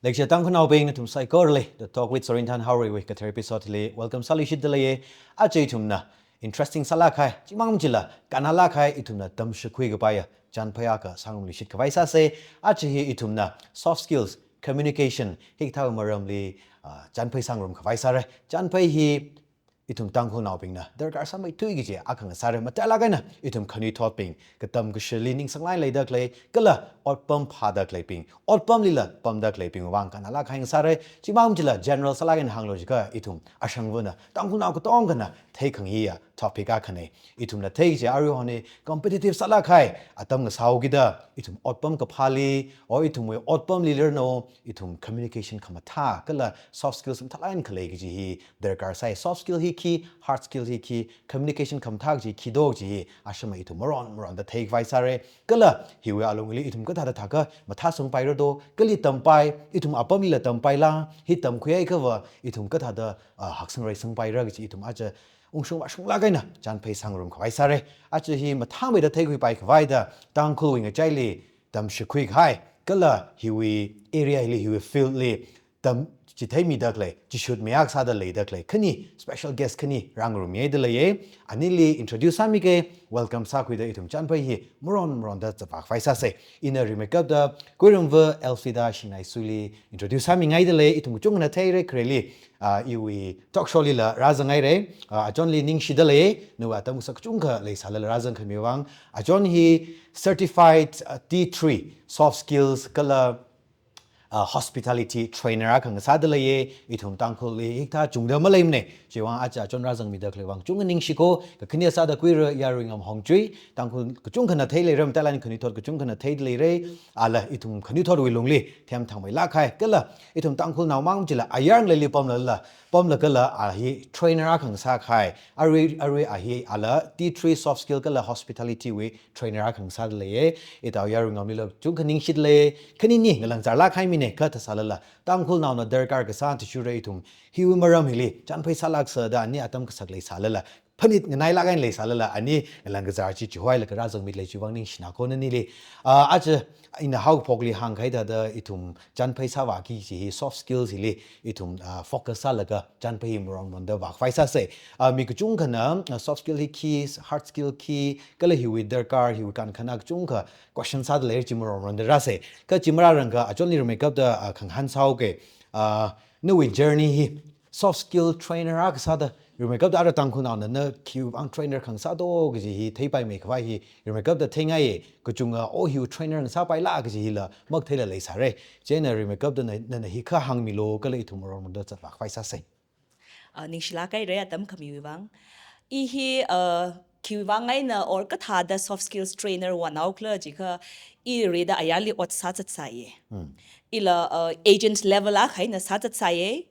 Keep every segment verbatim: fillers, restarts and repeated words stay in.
Leikashi Tangkhulnaobing, nathum saikorali The Talk with Sorinthan Haorei wui kathar episode li welcome sāluishitda leiye. Aja ithumna interesting sālāk kahai, chimang chila kannalāk kahai, ithumna tamshikhui kapaiya chānphei akha sāngarumluishit khavai sāsa. Aja hi ithumna soft skills, communication, hikathā maramli, ah, chānphei sāngarum khavai sāra. Chānphei hi ithum Tangkhulnaobingna darkar sāmeithui kaji akha ngasāra. Matailāk eina ithum khanuithotbing, katam kashili ningsanglāk eina leida khalei, kala otpam phāda khaleibing, otpamlila pamda khaleibing vang kannalāk kahai ngasāra. Chimang chila general sālāk eina hānglu jiakha, ithum ashangvana, Tangkhulnao katongkhana theikhangaiya topic akhana. Ithumna theiki kaji arui honi competitive sālāk kahai atam ngasāhaokida, ithum otpam kaphāli, o ithumwui otpamli lerno, ithum communication khamathā, kala soft skills mathālāk eina khalei kaji hi darkar sāi. Soft skill hi khi, hard skill hi khi, communication khamathā kaji khi do kaji hi, ashama ithum maron maronda theikhavai sāra. Kala hiwui alungli ithum kathāda thākha mathāsangpaira do, kali tampai, ithum apamlila tampaila, hi tamkhuihaiakhava ithum kathāda, ah, haksang reisangpaira kaji ithum aja ungshung vāshunglāk eina chānphei sāngarum khavai sāra. Aja hi mathāmeida theikhuipai khavaida, Tangkhulwui ngachaili tamshikhui kahai, kala hiwui area hili, hiwui field li tamchitheimida khalei, chishut miak sāda leida khalei khani, special guest khani rāngarummihaida leiye. Anili introduce sāmika, welcome sākhuida ithum chānphei hi maron maronda zatvā khavai sāsa. Ina rimeikapta Kuirumva Elfida Shingaisuili introduce sāmingaida lei. Ithum kachungkhana theira, khareli, ah, iwui talk show lila rāzanghaira. Ah, achonli ningshida lei, nawui atam kasā kachungkha leisālala rāzangkhami vang. Achon hi certified, ah, T three soft skills kala, ah, hospitality trainer akha ngasāda leiye. Ithum Tangkhulli hikathā chungda maleimana. Chiwui vang aja achon rāzangmida khalei vang chungkha ningshiko. Kakhane sāda Kuira Yaruingam Hongchui, Tangkhul kachungkhana theileira, matailāk eina khanuithot kachungkhana theida leira. Ala ithum khanuithotwui lungli themthangmeilāk kahai, kala ithum Tangkhulnao mang chila ayar ngaleili pamlala, pamlagala a hi trainer akha ngasā kahai. Arui, arui a hi ala T three soft skill kala hospitality wui trainer akha ngasāda leiye. Itao Yaruingamlila chungkha ningshida lei. Khanini ngalāngzarlāk kahai mina, kathā sālala Tangkhulnaona darkar kasā athishurda ithum hiwui maram hili chānphei sālāksa da ani atam kasak leisālala, phanit nganailāk eina leisālala, ani ngalāngkazar chi chihoilaga rāzangmida lei, chiwui vang ningshina ko nanili. Ah, aja ina haophokli hāngkahai thāda ithum chānphei sāvāki kaji hi soft skills hili ithum, ah, focus sālaga chānphei hi maron maronda vākhavai sāsa. Ah, mi kachungkhana, ah, soft skill hi khi, hard skill khi, kala hiwui darkar, hiwui kankhana kachungkha question sāda leira, chi maron maronda rāsa. Kha chi marārangakha achonli rimeikapta, ah, khangahān sāhaoka. Ah, nawui journey hi soft skill trainer akha sāda, rimeikapta ara Tangkhulnaona na khiwui vang trainer khangasā do kaji hi theipaimei khavai hi rimeikapta theingaiye. Kachunga, o hiwui trainer ngasāpaila kaji hila makatheila leisāra. Chieina rimeikapta na, nana hi kha hāngmilu, kala ithum maron maronda zatvā khavai sāsa. Ah, ningshilāk haira atam khamiwui vang. I hi, ah, khiwui vang eina or kathāda soft skills trainer vānao khala jiakha, i rida ayarli ot sāzatsāye. Hmm. Ila, ah, agent level akha eina sāzatsāye.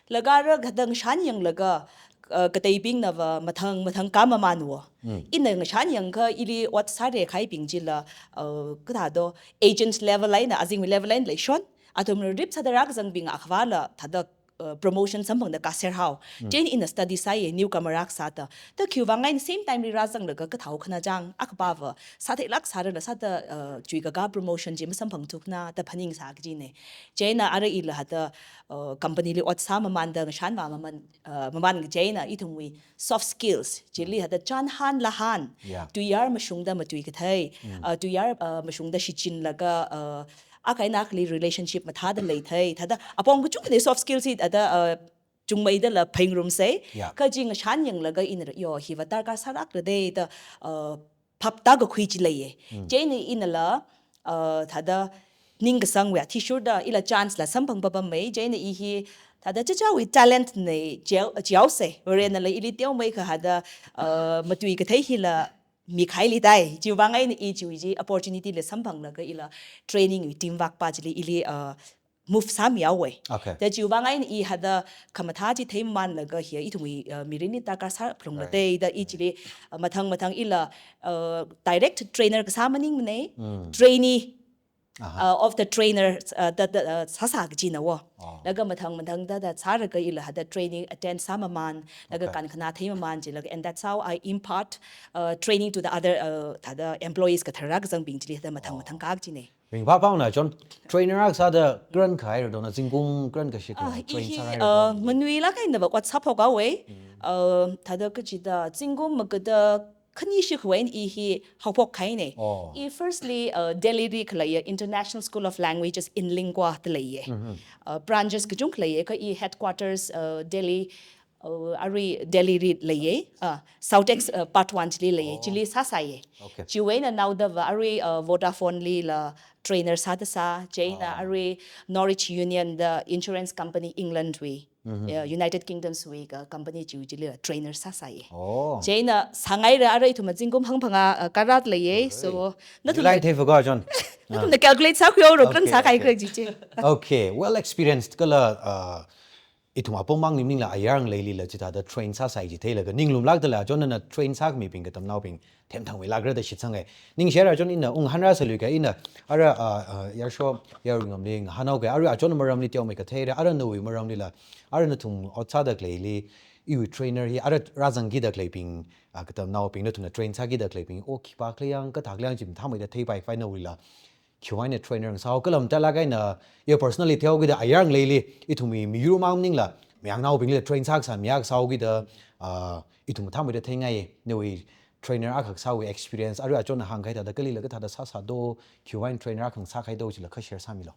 Laga ara khathāda ngashan yanglaga, ah, kateibingnava mathang mathang kamamanwo. Hmm. Ina ngashan yangakha ili ot sāra kahaibing chila, ah, kathāda agent level eina, azingwui level eina leishon. Athumna rip sāda rākazangbing akhavāla thāda, uh, promotion samphangda kaser hao. Hmm. Chieina ina study sāye, newcomer akha sāda. Thāda khiwui vang eina same time li rāzanglaga kathāda khanachang akhava sātheilāk sārala sāda, uh, chuikaka promotion chi masamphangthu khana da phaningsā kajina. Chieina ara ila thāda, uh, company li ot sāmamanda ngashanvā maman, uh, maman kaji eina ithumwui soft skills chili thāda chānhān lahān, yeah, tuiyār mashungda matui kathei, mm, uh, tuiyār, uh, mashungda shichinlaga, uh, akha eina akhali relationship mathāda leithei, thāda apong kachungkhana soft skills hi thāda, uh, chungmeidala phāngarumsei. Yeah. Kha chi ngashan yanglaga ina, yo, hiva darkar sālākra da, thāda, uh, phaptākakhui chi leiye. Mm. Chieina inala, uh, thāda ningkasangwui athishurda ila chance la samphang papammei, chieina i hi thāda chichāwui talent na jiao, jiaosei. Varenala ili teomeikha thāda, uh, matui kathei hila mikhaili dai. Chiwui vang eina i chiwui chi opportunity la samphanglaga ila training wui team vak pa chili ili, uh, move sāmihaowe. Okay. Thāda chiwui vang eina i thāda khamathā chi theimamanlaga hi ithumwui, uh, mirinli darkar sāphalungra, right, da i chili, uh, mathang mathang ila, uh, direct trainer kasā maningmana, mm, trainee, aha, uh, of the trainer, uh, da, da, uh, sāsā kajina wo. Oh. Laga mathang mathang thāda sālaga ila thāda training attend sāmaman, laga, okay, kankhana theimaman chi laga, and that's how I impart, uh, training to the other, uh, thāda employees kathara kazangbing chili thāda mathang, oh, mathang ka kajina. Ringphāphāna chon trainer akha sāda karan khaira dona zingkum karan kashikha Ah, train ihi, sāra uh, dona. Manuilāk eina va ot sāphok haowa. Uh, thāda kachida zingkum magada khani shikha eina ihi haophok kahaina. Oh. I firstly, uh, Delhi li khaleiya International School of Languages in Lingua da leiya. Uh, branches kachungkha leiya, kha i headquarters, uh, Delhi, uh, arui Delhi li leiya. Uh, Southex, uh, Part One chili leiya. Oh. Chili sāsāya. Okay. Chiwui eina naoda va arui, uh, Vodafone lila trainer sāda sā. Chieina Ah. arui Norwich Union da insurance company England wui. Uh, United Kingdoms wui ka company chiwui chilila trainer sāsāya. Oh. Chieina sāngaira arui ithum zingkum hangphangā, uh, karat leiya. So, nathum Lai thei fo ko chon. Nathumna calculate sākhui haoro, karan Okay, sākahai okay. khala chi chi. Okay, well experienced kala, uh, ithum apong mang nimningla ayar ngaleilila chithāda train sāsai chi theilaga ninglumlākdala chon nana train sāmibing katamnaobing themthangmeilākra da shitsanga. Ningshira chon ina unghanra sāluika ina ara, uh, uh, yarsho yaruingamli ngahānhaoka arui achon maramli teomei katheira ara nawui maramlila ara nathum ot sāda khaleili iwui trainer hi ara rāzangkida khaleibing, uh, katamnaobing nathumna train sākida khaleibing o khipākhala yang kathākhala yang chi mathāmeida theipaikhavai nawuila. Khiwui eina trainer ngasā haokhala mathālāk eina, ya personally theikida ayar ngaleili, ithumwui miyur mang maningla, mayangnaobingli train sākasā mi akha sāhaokida, ah, ithum mathāmeida theingai, nawui trainer akha sāwui experience, arui achonna hāngkahai thāda kalila kathāda sāsā do, khiwui eina trainer akha ngasākahai do chila kha share sāmilu.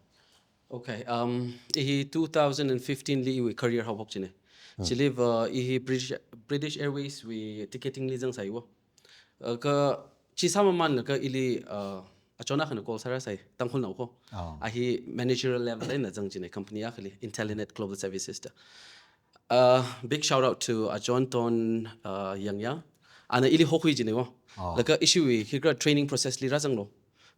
Okay, um, ihi two thousand and fifteen li iwui career haophok china. Chiliva ihi British, British Airways wui ticketing li zangsai wo. Uh, kha chi sāmamanlaga ili, uh, achon akhana call sārāsai, Tangkhulnao ko. Oh. A hi managerial level eina zang china company akhali, Intelinet Global Services da. Uh, big shout out to achon Ton, uh, Yangyang. Ana ili hokhui china wo. Oh. Laga ishiwui khikha training process li rāzanglu.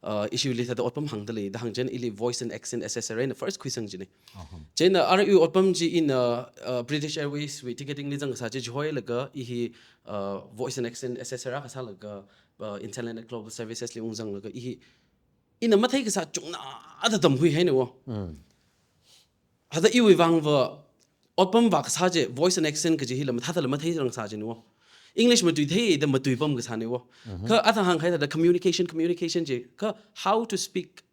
Uh, ishiwuili thāda otpam hāngda lei, da hāng chieina ili voice and accent assessor eina first khuisang china. Aha. Chieina ara iwui otpam chi ina, uh, British Airways wui ticketing li zangsā chi chihoilaga ihi, uh, voice and accent assessor akha sālaga, uh, Intelinet Global Services li ungzanglaga ihi ina matheikasā chungnāda tamkhuihaina wo. Mm. Hada iwui vangva otpam vākasā chi, voice and accent kaji hila mathāda la matheirangsā china wo. English matuithei da matuipam kasāna wo. Mhm. Kha athang hāngkahai thāda communication, communication chi, kha how to speak,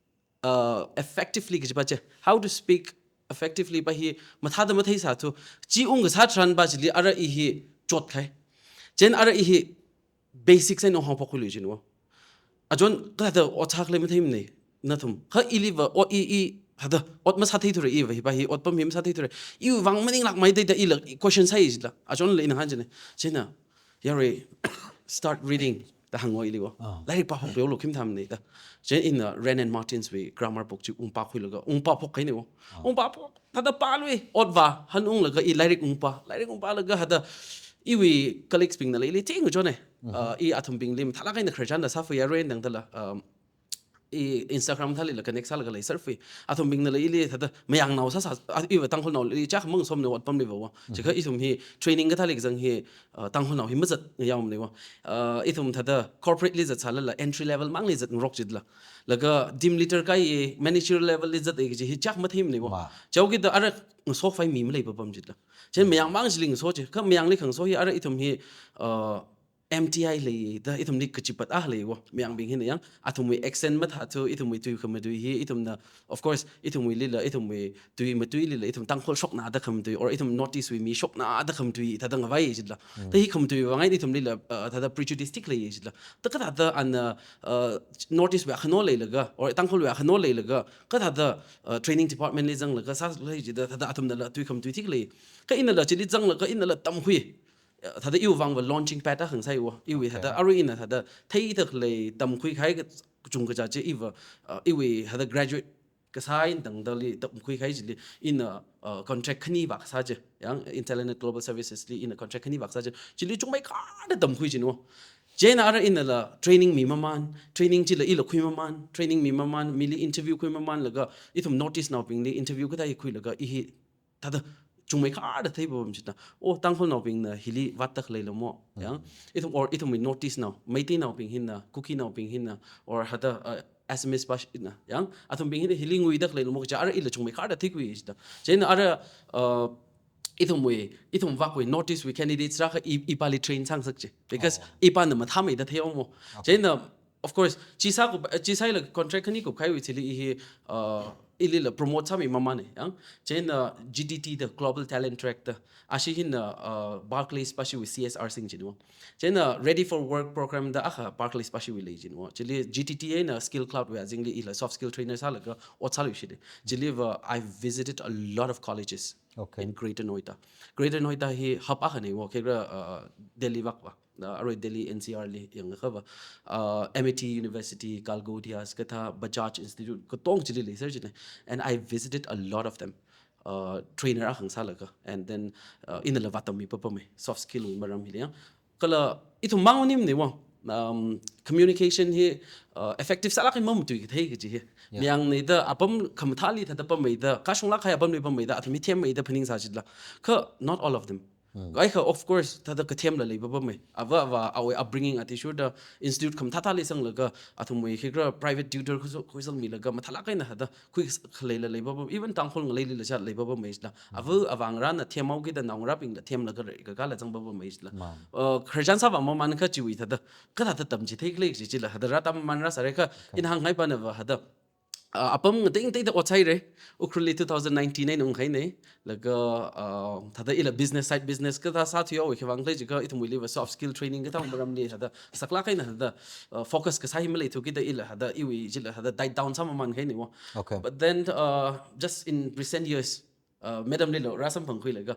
uh, effectively kajipa chi, how to speak effectively pa hi mathāda matheisāthu, chi ungkasā tharanpa chili ara ihi chotkahai. Chieina ara ihi basics eina hāngphok khuilu china wo. Achon kathāda ot sākhala matheimana, nathum. Kha iliva, o, i, i, hada, ot masātheithura iva, hipa hi, otpam hi masātheithura. Iwui vang maninglākmeida da ila question sāi chila. Achonla ina hāng china. Chieina, yarui, start reading, da hāng wo ili wo. Ah. Lairik pāphok peo lo khim tham ni da. Chieina ina Wren and Martin's wui grammar book chi ungpākhuilaga, ungpāphok kahaina wo. Ah. Ungpāphok, thāda pālui, ot vā, hanunglaga i lairik ungpā, lairik ungpālaga hada, iwui colleagues bingna la ili ting chona. Mhm. Uh, i athumbingli mathālāk eina khararchan da sāfui yarui eina tangdala, um, i Instagram thālila connect sālaga leiserfui. Athumbingna la ili thāda mayangnao sāsā, a, iva Tangkhulnaoli chak mang somna otpamli va wo. Mhm. Chikha ithum hi training kathāli kazang hi, uh, Tangkhulnao hi mazat ngayāmana wo. Uh, ithum thāda corporate li zatsālala entry level mangli zatngarok chila. Laga team leader kai managerial level li zat e kaji hi chak matheimana wo. Wa. Chaokida ara ngasokhavai mi maleipapam chila. Chieina mayang mang chili ngaso chi. Kha mayangli khangaso hi ara ithum hi, uh, M T I lei da ithumli kachipat akha lei wo. Mayangbing hina yang, athumwui accent mathāthu, ithumwui tui khamatui hi, ithumna, of course, ithumwuilila, ithumwui tui matuilila, ithum Tangkhul shoknāda khamatui, or ithum North East wui mi shoknāda khamatui, thāda ngavai chila. Mm. Da hi khamatui vang eina ithumlila, uh, thāda prejudice thik lei chila. Da kathāda ana, uh, North East wui akhano leilaga, or Tangkhul wui akhano leilaga, kathāda, uh, training department li zanglaga, sālei chida, thāda athumnala tui khamatui thik lei. Kha inala chili zanglaga, inala tamkhui. Thāda iwui vangva launching pad akha ngasai wo. Iwui Okay. Thāda arui ina thāda theida khalei tamkhuikahai kachungkha chi iva, uh, iwui thāda graduate kasā eina tangdali tamkhuikahai chili ina, uh, contract khani vākasā chi. Yang Intelinet Global Services li ina contract khani vākasā chi. Chili chungmeikharda tamkhui china wo. Chieina ara inala training mimaman, training chila ila khuimaman, training mimaman, mili interview khuimamanlaga, ithum North East naobingli interview kathā hi khuilaga, ihi thāda chungmeikharda theipapam china. O, Tangkhulnaobingna hili vātda khalei lamo. Mm. Yang, ithum or ithumwui North East nao, Meiteinaobing hina, Kukinaobing hina, or hāda, uh, Assamese pa hina. Yang, athumbing hina hili nguida khalei lamo kaja ara ila chungmeikharda theikhui china. Chieina ara, uh, ithumwui, ithum vakwui North East wui candidates rākha i, ipāli train sāngasak chi. Because Oh. ipāna mathāmeida theihaomo. Okay. Chieina Of course, chi sākup, chi sālaga contract khani kupkhaiwui thili i hi, uh, ilila promote sāmi mamānei, yang. Chieina G T T da, Global Talent Track da, ashi hina, uh, Barclays pashiwui C S R sing jin wo. Chieina Ready for Work program da akha Barclays pashiwui lei jin wo. Chili G T T eina Skill Cloud wui azingli ila soft skill trainer sālaga ot sāluishitei. Chiliva, I visited a lot of colleges Okay. in Greater Noida. Greater Noida hi hub akhanei wo, khikhala, uh, Delhi vak va. Uh, arui Delhi N C R li yangakha va. Uh, M I T University, Galgodias, kathā Bajaj Institute, katong chili lei sir jine. And I visited a lot of them. Uh, trainer akha ngasālaga. And then, uh, inala vātammi papamei. Soft skill wui maram hili yang. Kala ithum mang maningmanei wo. Um, communication hi, uh, effective sālāk eina mamatuikathei kaji hi. Yeah. Mayangna da apam khamathāli thāda pammeida, kashunglāk kahai apamli pammeida, athumli themmeida phaningsā jila. Kha not all of them. Hmm. Kaikha, of course, thāda kathemla lei papamei. Ava, ava, awui upbringing athishurda institute khamathāthāli sanglaga, athumwui khikhala private tutor khuisang, khuisangmilaga, mathālāk eina thāda khuikhaleila lei papam, even Tangkhul ngaleilila chālak lei papamei jila. Ava, ava ngarāna themhaokida naongarābingla themlaga rei, kakāla zang papamei jila. Ma'am. Uh, khararchan sāvā mamān kha chiwui thāda, kathāda tamchithei khalei chi jila, thāda rātam mamān rāsāra kha, Okay. ina hāngngai pana va thāda, uh, apam ngateingateida ot sāhaira, Ukhrulli two thousand nineteen eina ungkahainei, laga, uh, thāda ila business, side business kathā sāthuihaowa, khiwuivang khala jiakha ithumwuiliva soft skill training kathā maramli thāda saklāk eina thāda, uh, focus kasā hi maleithukida ila thāda iwui jila thāda died down sāmamānkahainei wo. Okay. But then, uh, just in recent years, uh, madam lila rāsamphangkhuilaga,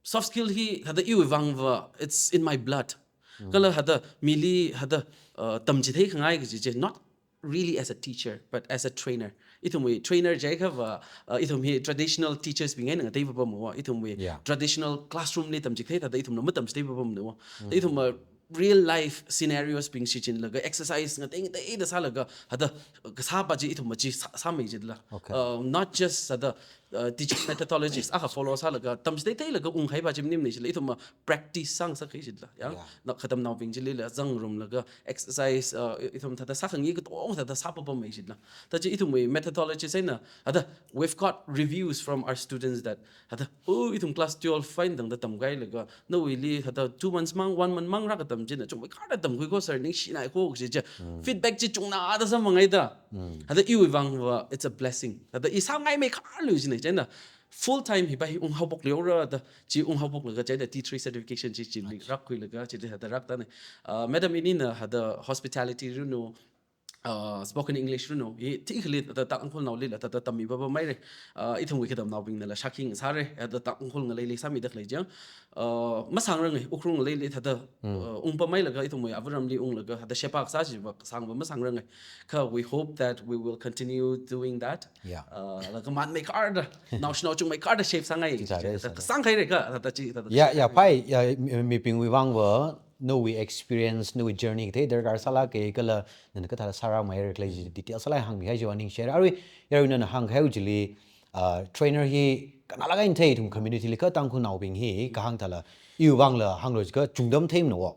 soft skill hi thāda iwui vangva, it's in my blood. Mm. Kala thāda mili thāda, uh, tamchithei khangai kaji chi, not really as a teacher, but as a trainer. Ithumwui trainer jiakha va, uh, ithum hi traditional teachers bing eina ngatei papamei wo. Ithumwui Yeah. traditional classroom li tamchithei thāda ithumna matamchithei papamei wo. Mm. Ithum, uh, real life scenarios bing shichinlaga exercise ngateingateida sālaga thāda kasā pa chi ithum machi sā, sāmei jila. Okay. Uh, not just thāda, uh, teaching methodologies akha follow sālaga tamchitheitheilaga ungkahai pa chi maningmanei jila, ithum ma practice sāngasakkahai jila. Yang Yeah. na khatamnaobing chilila zangrumlaga exercise, uh, ithum thāda sākhangai katong thāda sā papamei jila. Thāda chi ithumwui methodologies eina thāda we've got reviews from our students that thāda, oh, ithum class twelve fine tangda tamkahailaga, nawuili thāda two months mang, one month mang rākatam china chungmeikharda tamkhui ko sir, ningshinai ko kaji chi. Mm. Feedback chi chungnada samphanghaida. Mm. Thāda iwui vangva, it's a blessing. Thāda i sāngaimeikhar lu jinei, chieina full time hi pa hi unghaophokluira da, chi unghaophoklaga chieina T three certification chi chili Ach. rākhuilaga, chili thāda rākatānei. Uh, madam inina thāda hospitality runo, uh, spoken English runo, hi thikali thāda Tangkhulnaolila thāda tammi papamei re. Uh, ithumwui khatamnaobingnala shākhi ngasāra, thāda Tangkhul ngaleili sāmida khalei chang. Uh, masāngranga, Ukhrul ngaleili thāda, Hmm. uh, ungpamhailaga, ithumwui avaramli unglaga, thāda sheba kasā chiva sangva masāngranga. Kha we hope that we will continue doing that. Yeah. Uh, laga manmeikharda, naoshinao chungmeikharda shape sāngai. Chithāda thāda sāngai. Kasāngkahai re kha, thāda chi, thāda Yeah, chi. yeah, phāi, yeah, mi, mibingwui vangva, nawui experience, nawui journey kathei darkar sālāka, kala nana kathāda sārāmei re khalei chi detail sālāk hāngmihai chiva ningshire. Arui, arui nana hāngkahai chili, uh, trainer hi kannalāk eina thei ithum community li kha Tangkhulnaobing hi kahāng thāla, iwui vangla hānglo jiakha chungda matheimana wo.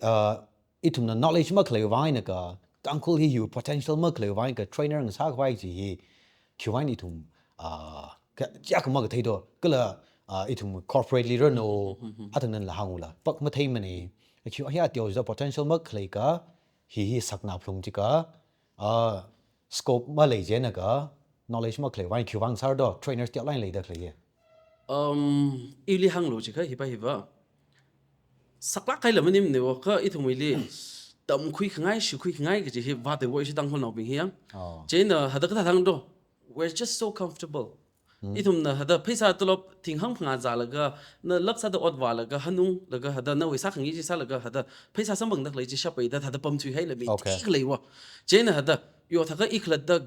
Uh, ithumna knowledge makhaleiwui vang eina kha, Tangkhul hi hiwui potential makhaleiwui vang eina kha trainer ngasākhavai chi hi, khiwuivang ithum, uh, ka, chiakha makathei do, kala, uh, ithum corporate li runo, Hmm, hmm, hmm. athang nanala hāngula, pak matheimanei, khi hi ateoda potential makhalei kha, hi hi sakna phalung jiakha, uh, scope malei chieina kha, knowledge makhaleiwui vang khiwuivang sāra do, trainer teolāk eina leida khalei hi. Um, ili hānglo jiakha hi pa hiva. Saklāk kahaila maningmanei wo, kha ithumwuili tamkhuikhangai, shikhuikhangai kaji hi vātei wo ishi Tangkhulnaobing hi yang. Oh. Chieina thāda kathā thang do, we're just so comfortable. Hmm. Ithumna thāda pheisā tolop thing hangphangā zālaga, na lakh sāda ot vālaga, hanunglaga thāda nawui sākhangai chi sālaga, thāda pheisā samphangda khalei chi shappaida thāda pamthuihaila mi Okay. thikhalei wo. Chieina thāda, yo thākha i khalatta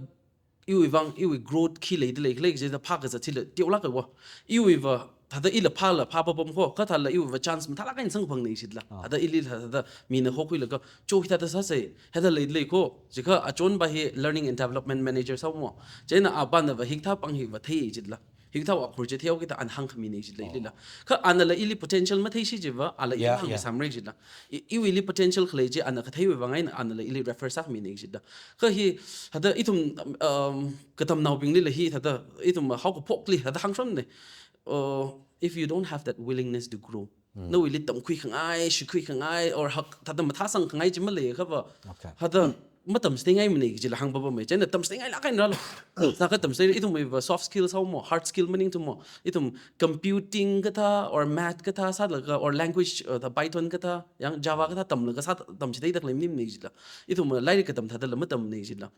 iwui vang, iwui growth khi leida lei, khalei kaji thāda phākazat chila teolāka wo. Iwuiva, thāda ila phāla phā papam ko, kha thāla iwuiva chance mathālāk eina samphangna jila. Ah. Thāda ili thāda mina hokhuilaga, cho hithāda sāsei, hithāda leida lei ko, jiakha achon pa hi learning and development manager sāmo. Chieina apanava hikathā pāng hiva thei jila. Hikathā akhur chi theihaokida ana hāngkhamina jila Oh. ilila. Kha anala ili potential matheishi chiva, ala Yeah, yeah. hāngkasāmara jila. I, iwuili potential khalei chi ana katheiwui vang eina anala ili refer sākhamina jila. Kha hi, thāda ithum, um, khatamnaobinglila hi, thāda ithum haokaphokli, thāda hāngshonne. Uh, if you don't have that willingness to grow, Nawuili tamkhui khangai, shikhui khangai, or hak thada mathāsang khangai chi maleiakhava. Okay. Hada matamchitheingaimana kajila hāngpapamei. Chieina tamchitheingailāk eina rālu. Sākha tamchithei ithumwui va soft skills haowa mo, hard skill maningthu mo. Ithum computing kathā, or math kathā sālaga, or language, uh, thā Python kathā, yang Java kathā tamlaga sā tamchitheida khalei maningmana kajila. Ithum lairik katam thadala matamna kajila.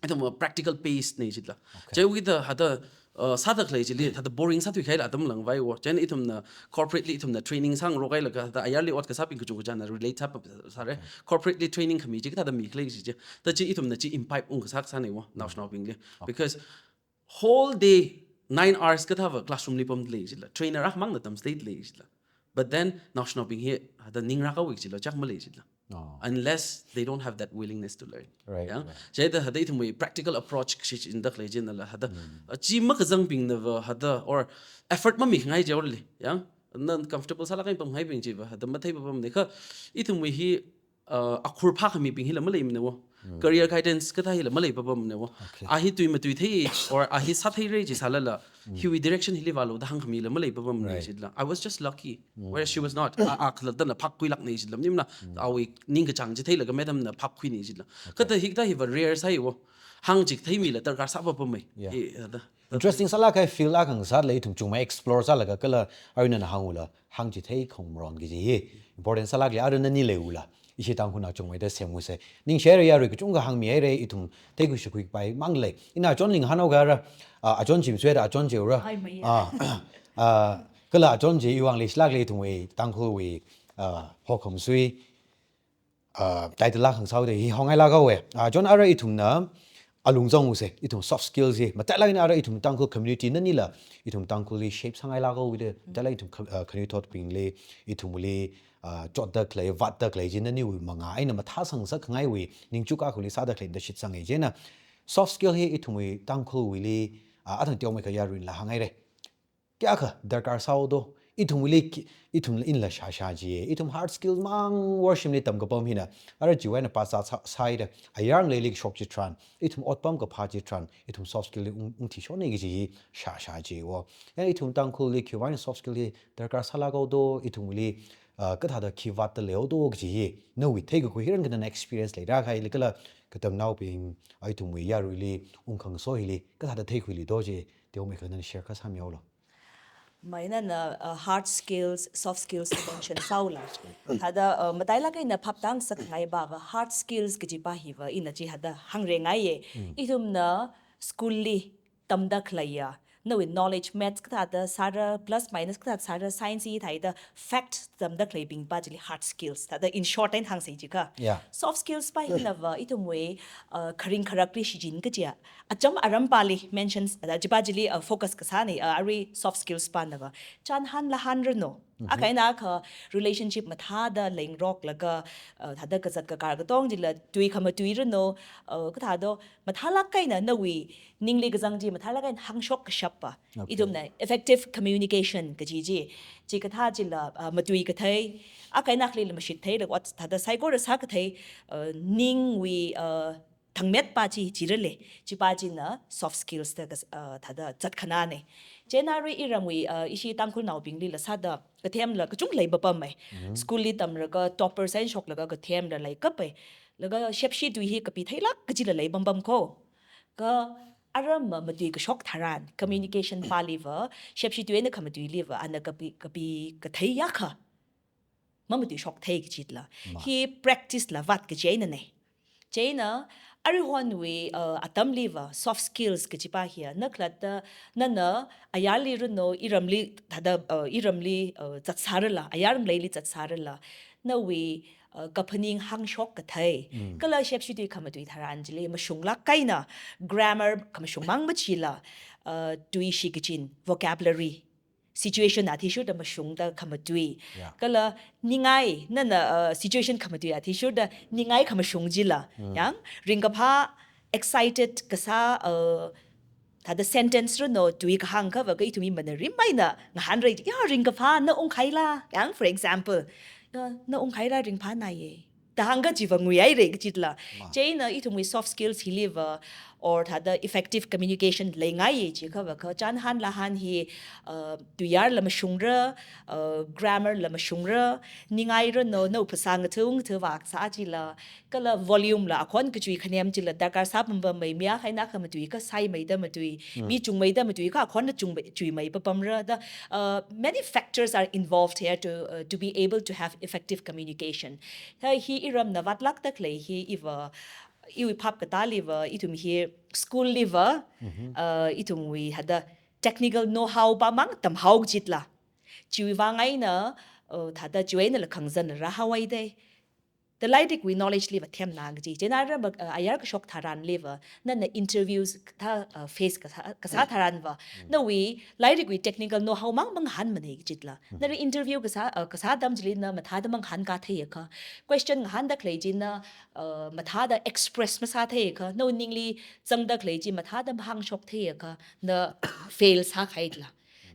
Ithum practical based na kajila. Okay. Chiwuida hada, uh, sāda khalei chili, hada boring sāthuikhaila atam langvai wo. Chieina ithumna corporately ithumna training sāngarok hailaga, hada ayarli ot kasābing kachungkha china relate sāpap sāra. Okay. Corporately training khami chi kathāda mikhala kaji chi. Thada chi ithumna chi imbibe ungkasā kasāna wo, naoshinaobingli. Okay. Because whole day, nine hours kathāva classroom li pamda lei kajila. Trainer akhamangna tamchitheida lei kajila. But then, naoshinaobing hi hada ningrākhaowa kajila, chak malei kajila. Oh. Unless they don't have that willingness to learn. Right, yeah? Right. Chieina hada ithumwui practical approach kashi chi indak lei chieina la hada. Mm. Uh, chi makazangbingna va hada, or effort mamikhangai chi orli, yeah? Na comfortable sālāk eina pamngaibing chi va hada matheipapamna kha ithumwui hi, uh, akhur phākhamibing hila maleimana wo. Mm. Career guidance kathā hila maleipapamna wo. Okay. A hi tui matuithei, or a hi sātheira chi sālala, mm, hiwui direction hili vālu da hāngkhamila maleipapamna, right, kajila. I was just lucky, mm, whereas she was not. A, a khalattana phapkhuilākna kajila. Maningmana, mm, awui ningkachāng chi theilaga madam na phapkhuina kajila. Okay. Kathāda hikathā hiva rare sāi wo. Hāngchitheimila darkar sāpapamei. Yeah. Hi, hada. Interesting sālāk kahai field akha ngasālala ithum chungmei explore sālaga kala arui nana hāngula hāngchithei khongmaron kaji hi important sālākli arui nani leiula. Ishi Tangkhulnao chungmeida semngasei. Ningshihaira yarui kachungkha hāngmihaira ithum theikhui shikhuipai mang lei. Ina John li ngahānhaoga ara, ah, John Jim suida John Jeura. Hai, maya. Ah, ah, kala John J iwuivang leishilākli ithumwui Tangkhulwui, ah, hokhamsui, ah, title la khangsāhaoda hi hongailāk haowa. Ah, John ara ithumna alung zangusei, ithum soft skills hi. Matailāk eina ara ithum Tangkhul community nanila, ithum Tangkhulli shape sāngailāk haowa da, matailāk ithum kha-, ah, khanuithotbingli, ithumli, ah, chotda khalei, vātda khalei chi naniwui mangā eina mathāsang sākhangaiwui, ningchuk akhali sāda khalei da shitsanga chieina. Soft skill hi ithumwui Tangkhulwuili, ah, athang teomeikha yaruila hānghaira. Kayākha darkar sāhaodo, ithumwuili ki-, ithum inla shāshā ji, ithum hard skills mang worship li tamkapam hina, ara chiwui eina pasa sā-, sāhaida, ayar ngaleili kashok chitharan, ithum otpam kaphā chitharan, ithum soft skill li ung, ungthishonna kaji hi shāshā ji wo. Ya ithum Tangkhulli khiwui eina soft skill hi darkar sālāk haodo, ithumwuili, ah, kathāda khi vātda leihaodo kaji hi, nawui theikakhui hi rank nana experience leida khaili kala katamnaobing, ah, ithumwui yaruili ungkhangaso hili, kathāda theikhuiluido chi, teomeikha nana share kasā mihaolu. Mai nana, uh, hard skills, soft skills mention sāhaola. Thada, uh, matailāk eina phaptāngasakngai pava hard skills kaji pa hiva ina chi hada hāngrengaiya. Mm. Ithumna school li tamda khaleiya, nawui knowledge maths kathāda sāra, plus minus kathāda sāra, science hi thāda fact tamda khaleibing pa chili hard skills. Thada in short eina hāngsei jiakha. Yeah. Soft skills pa hinava ithumwui, uh, kharing kharakli shichin kajiya. Acham aram pali mentions, uh, chi pa chili, uh, focus kasāna, uh, arui soft skills panava. Chānhān lahān ranu. Mhm. Akha eina akha relationship mathāda leingaroklaga, uh, thada kazat kakar katong chila tui khamatui ranu, uh, kathādo mathālāk eina nawui ningli kazang chi mathālāk eina hāngshok kashap pa. Okay. Ithumna effective communication kaji chi. Chikathā chila, uh, matui kathei. Akha eina akhali mashit theilaga ot thada saikora sākathei, uh, ningwui, uh, thangmet pa chi, chi rale, chi pa china soft skills da kas-, uh, thada zatkhanāna. Chieina arui iramwui, uh, ishi Tangkhulnaobinglila sāda kathemla kachung leipapamei. Mhm. School li tamlaga topper eina shoklaga kathemla leikapai. Laga shepshi tui hi kapi theilāk kajila leipampam ko. Kha aram ma matui kashok tharan, communication paliva, shepshi tui eina khamatuiliva, ana kapi, kapi kathei akha mamatui shokthei kajila. Ma. Hi practice la vāt kaji einana. Chieina, aruihonwui, uh, atamliva, soft skills kaji pa hiya, na khalatta, nana, ayarli ranu, iramli, thada, uh, iramli, uh, zatsārala, ayar ngaleili zatsārala, nawui, uh, kaphaning hāngshok kathei, mm, kala shepshi tui khamatui tharan chili, mashunglāk eina, grammar khamashung mang machila, uh, tui shikachin, vocabulary, situation athishurda mashungda khamatui. Yeah. Kala ningai, nana, uh, situation khamatui athishurda ningai khamashung chila. Mm. Yang, ringkaphā excited kasā, uh, thada sentence ranu tui kahāng akhava kha ithum imana rimai eina ngahānra, ya, ringkaphā na ungkhaila. Yang, for example, ya, na ungkhaila ringphānāya. Da hāngkha chiva nguihaira kajila. Ma. Chieina ithumwui soft skills hiliva, or thāda effective communication leingai jiakhava kha chānhan lāhan hi, uh, tuiyār la mashungra, uh, grammar la mashungra, ningai rano, nao phasā ngathung thava kasā chila, kala volume la akhon kachui khanem chila darkar sāpam pammei, mi akha eina akha matui kasāmeida matui, mi chungmeida matui kha akhon na chungmei, chuimei papamra da, uh, many factors are involved here to, uh, to be able to have effective communication. Hi, hi iramna vātlākda khalei hi iva, iwui phap katāliva, ithum hi school liva, uh, ithumwui thāda technical know-how pamang tamhao kajitla. Chiwui vang eina, uh, thāda chiwui eina la khangazan rāhaowa dei. The lairikwui knowledge liva themna kaji. Chieina ara, uh, ayar kashok tharanliva, nana interviews thā, uh, face kasā, kasā tharanva, nawui lairikwui technical know-how mang mangahānmanei kajitla. Nara interview kasā, uh, kasā atam chili na mathāda mangahānkā theiakha, question ngahānda khalei chi na, uh, mathāda express masātheiakha, nawui ningli zangda khalei chi mathāda mahāngshok theiakha, na fail sākhaitla.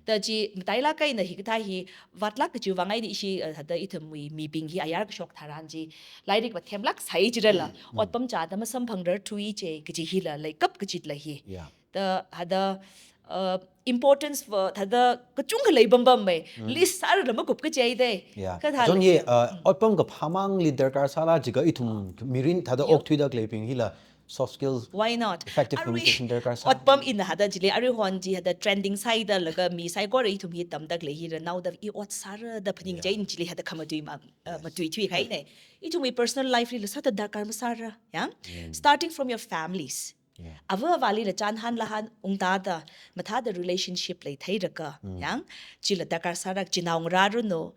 Da chi matailāk eina hikathā hi vātlāk kajiwui vang eina ishi, uh, thāda ithumwui mibing hi ayar kashok tharan chi lairikva themlāk sai jirala, otpam chāda masamphangrarthui je kaji hila leikap kajitla hi. Yeah. Da thāda, uh, importance va thāda kachungkha leipam pammei. List sārala makup kaji dei. Yeah. Kathā chon le- hi, uh, otpam kaphāmangli darkar sāla jiakha ithum mirin thāda okthuida khaleibing hila soft skills, why not? Effective communication darkar sā. Otpam ina thāda chili aruihon chi thāda trending sāhaida laga mi saikora ithum hi tamda khalei hi ranaoda i ot sāra da phaning chieina chili thāda khamatui ma, uh, matui thuikhainei. Ithumwui personal life lila sāda darkar masāra, yang? Starting from your families. Yeah. Ava avālila chānhan lāhan ungtāda, mathāda relationship leitheirakha, yang? Chila darkar sāra, chinaongarā rano,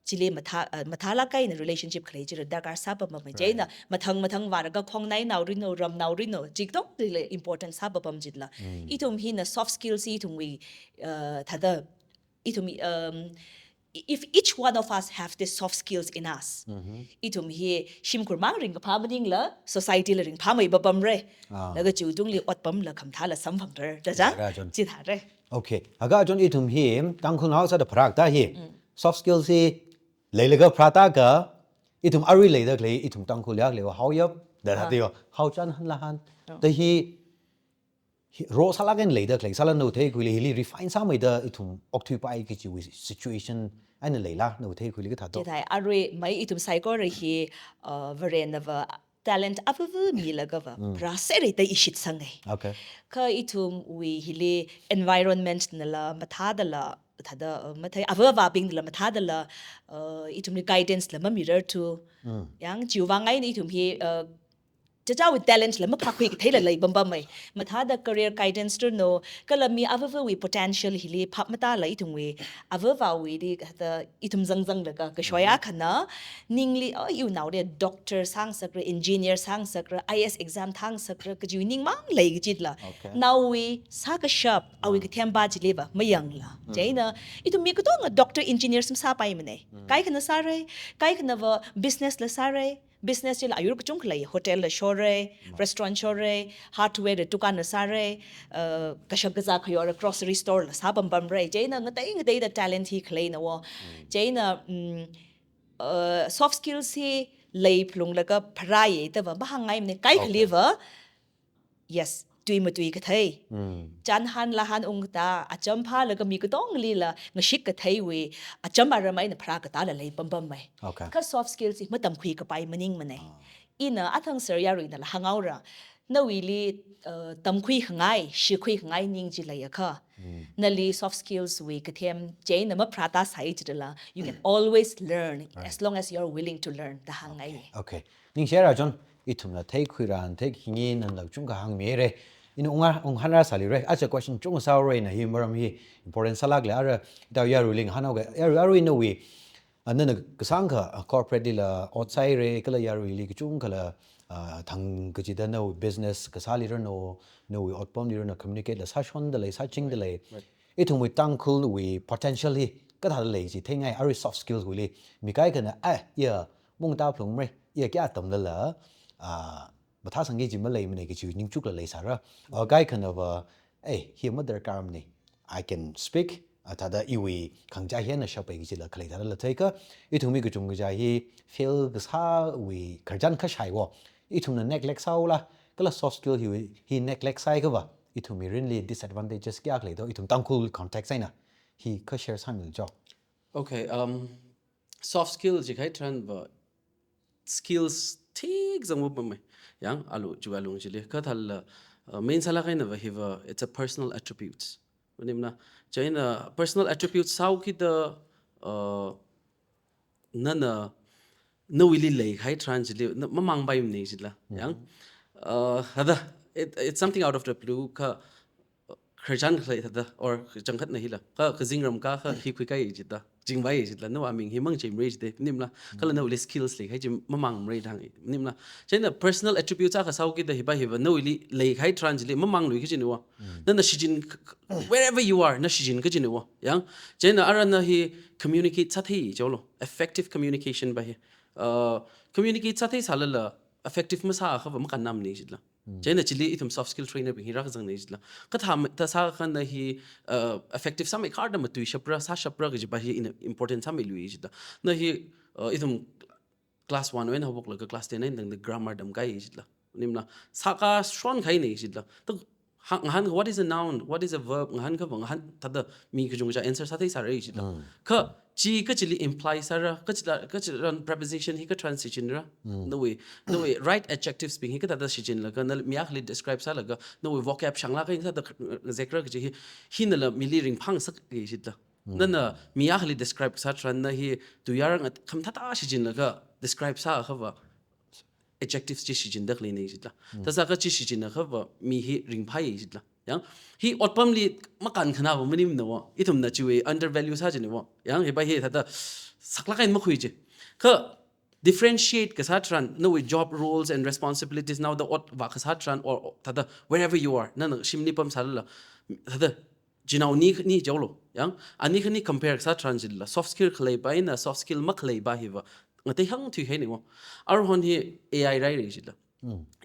chili mathā, uh, mathālāk eina relationship khalei chila darkar sāpam pammei. Right. Chieina mathang mathang vārakha khongnainao rino, ramnao rino, chi katonga chili important sāpam pam jitla. Ithum hina soft skills hi ithumwui, uh, thāda, ithum, um, if each one of us have these soft skills in us, ithum hi shimkhur mang ringkaphā maningla, society la ringphāmei papamra. Ah. Laga chiwui tungli otpamla khamathāla samphangrar, da chang? Rā chon. Chithāra. Okay. Haka chon ithum hi, Tangkhulnao sāda pharākta hi. Soft skills hi leilaga pharāta kha, ithum arui leida khalei, ithum Tangkhul yak leiwa haoyap, da thāda yo, hao chānhan lāhan. Oh. Da hi, hi, ro sālāk eina leida khalei, sāla nao theikhuili hili refine sāmeida ithum okthuipai kajiwui situation eina leila, nao theikhuili kathā to. Chithāi, aruimei ithum saikora hi, uh, Varena va talent avava milagava, pharāserei da i shitsangei. Okay. Kha ithumwui hili environment nala mathādala, thāda, uh, mathei avavabingla mathādala, uh, ithumli guidance la mamirarthu. Yang chiwui vang eina ithum hi, uh, chichāwui talent la maphākhui katheila leipam pammei. Mathāda career guidance rano, kala mi avavawui potential hili phap matāla ithumwui, avavawuili thāda ithum zangzanglaga kashoi akhana, ningli, oh, iwui naoli doctor sāngasakra, engineer sāngasakra, I A S exam thāngasakra, kajiwui ningmang lei kajitla. Okay. Naowui sākashap, awui kathempa chiliva mayangla. Chieina, ithum mi katonga doctor, engineers masāpaimanei. Kaikhana sārei, kaikhanava business la sārei, business chila ayur kachungkha lei, hotel la shorei, restaurant shorei, hardware la dukan la sārei, uh, kashak kazā khayora grocery store la sāpam pamrei. Chieina ngatei ngateida talent hi khaleina wo. Chieina, mm, uh, soft skills hi leiphalunglaga pharāya dava mahāngngaimana. Kaikhaliva, yes, tui matui kathei. Chānhan lāhan ungta, acham phālaga mi katongalila ngashik katheiwui, acham aram eina pharā katāla leipam pammei. Okay. Kha soft skills hi matamkhui kapai maningmanei. Ah. Ina athang sir yaruinala hānghaora. Nawuili, uh, tamkhuikhangai, shikhuikhangai ning chi leiakha, nali soft skills wui kathem chieina mapharāta sai chitala, you can always learn as long as you're willing to learn, da hāngngai. Okay. Okay. Ningshira chon, ithumla theikhuira, thei khingi nana kachungkha hāngmirei. Ina unga, unghānra sālirei. Aja question chungkha sāhaorei na hi maram hi important sālāklei ara, ita yaruili ngahānhaoga, yaru, yaruina nawui, ah, nana kasāngkha, ah, corporate lila ot sāhairei, kala yaruili kachungkhala, ah, thang kachida nawui business kasāli rano, nawui otpamli rano communicate la sāshonda lei, sāchingda lei. Right. Ithumwui Tangkhulwui potential hi kathāda lei chi theingai, arui soft skills wuili. Mi kaikhana, ah, ya, mungta phalungmarei, ya kayā tamlala, ah, mathāsangki chi maleimanei kachi ningchukla leisāra. Ah, kaikhanava, eh, hi madarkarmanei. I can speak, ah, thāda iwui khangachā hi eina shappai kachila khalei thāda la theikha, ithum mi kachungkha hi fail kasāwui khararchan kashai wo. Ithumna neglect sāhaola, Kala soft skill hi, hi neglect sāhaiakhava, ithum mirinli disadvantages kayākha lei do, ithum Tangkhul context eina, hi kha share sāmilu jo. Okay, um, soft skill jikahai tharanva skills thik zangva pamei. Yang alu, chiwui alung chili. Kha thālala, uh, main sālāk einava hiva, it's a personal attributes. Maningmana, chieina personal attributes sāhaokida, uh, nana, nawuili leikahai tharan chili, na, mamāngpaimana jila. Yang, uh, hada, it, it's something out of the blue, kha, uh, khararchan khalei hada, or kachangkhatna hila. Kha, kazingram ka, kha, hi khuikahai jida. Jingvai jila, nawui aming hi mangchemra jida, maningmana. Kala nawuili skills leikahai chi mamāngmara da hānga, maningmana. Chieina personal attributes akha sāhaokida hiva hiva, nawuili leikahai tharan chili mamāngluiki kajina wa. Nana shichin k-, k-, wherever you are, na shichin kajina wa. Yang, chieina ara na hi communicate sāthei jolo. Effective communication va hi. Uh, communicate sāthei sālala, effective masāakhava makannamana jila. Chieina chili ithum soft skill trainer bing hi rākazangna jila. Kathā ma-, thā sākha na hi, uh, effective sāmeikharda matuishapra, sāshapra kajiva hi ina important sāmeilui jila. Na hi, uh, ithum class one wui eina haophoklaga class ten eina tangda grammar tamkahai jila. Maningmana, sākashon kahaina jila. Ta hāng, ngahān, what is a noun? What is a verb? Ngahānkhava, ngahān thāda mi kachungkha answer sāthei sāra jila. Kha, chi kachili imply sāra, kachila, kachilan preposition hi kha transition ra. Nawui, nawui right adjectives bing hi kathāda shichinlaga, na mi akhali describe sālaga, nawui vocab shanglāk kahai thāda, uh, zekra kaji hi, hinala mili ringphāngasaka jila. Nana mi akhali describe kasā tharan na hi tuiyār ngat khamathāda shichinlaga describe sāakhava adjectives chi shichinda khaleina jila. Thā sākha chi shichinakhava mi hi ringphāya jila. Yang, hi otpamli makānkhanāva maningmana wa. Ithumna chiwui undervalue sā jina wa. Yang, hiva hi thāda saklāk eina makhui ji. Kha differentiate kasā tharan, nawui job roles and responsibilities naoda ot vākasā tharan, or, or thāda wherever you are, nana shimli pamsālala, thāda chinaoni khani jolo, yang, ani khani compare kasā tharan chila, soft skill khaleiva eina soft skill makhaleiva hiva, ngateihāng thuihaina wa. Aruihon hi A I rāhaira jila.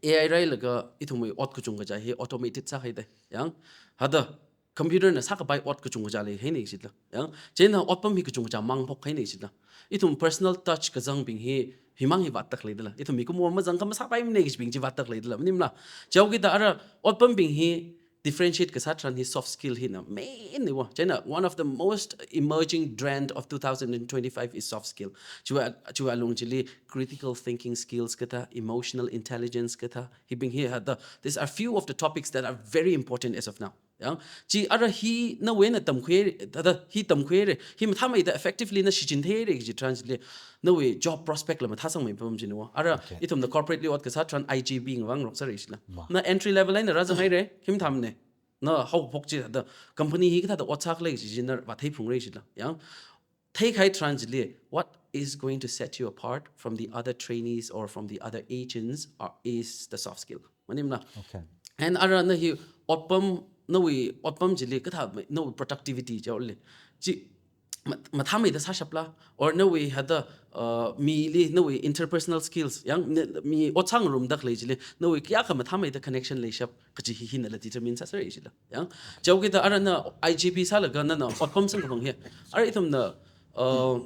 A I rāhailaga ithumwui ot kachungkha chi hi automated sāhaida. Yang, hada computer na sākapai ot kachungkha chi leihaina jila. Yang, chieina otpam hi kachungkha māngphokhaina jila. Ithum personal touch kazangbing hi, himang hi vātda khaleidala. Ithum mikumo mazangkha masāpaimana kajibing chi vātda khaleidala. Maningmana, chihaokida ara otpambing hi differentiate kasā tharan hi soft skill hina main na wa. Chieina one of the most emerging trend of two thousand and twenty-five is soft skill. Chiwui, chiwui alung chili critical thinking skills kathā, emotional intelligence kathā, hibing hi hada. These are few of the topics that are very important as of now. Yang, chi ara hi nawui eina tamkhuira, thāda hi tamkhuira, hi mathāmeida effectively na shichintheira kaji tharan chili, nawui job prospect la mathāsangmei pam jina wa. Ara, okay, ithumna corporate li ot kasā tharan I G B ngavang roksāra jila. Ma. Na entry level eina rāzanghaira, hi mathāmana. Na haophok chi thāda company hi kathāda ot sākhala kaji chi na vātheiphungra jila. Yang, theikahai tharan chili, what is going to set you apart from the other trainees or from the other agents are, is the soft skill. Maningmana. Okay. And ara na hi otpam, nawui otpam chili kathā, nawui productivity jole. Chi ma-, mathāmeida sāshapla, or nawui hada, uh, mili, nawui interpersonal skills, yang, ne-, mi ot sāngarumda khalei chili, nawui kayākha mathāmeida connection leishap kaji hi hinala determine sāsāra jila. Yang, chihaokida ara na I G B sālaga nana otpam samkaphang hi. Ara ithumna, uh,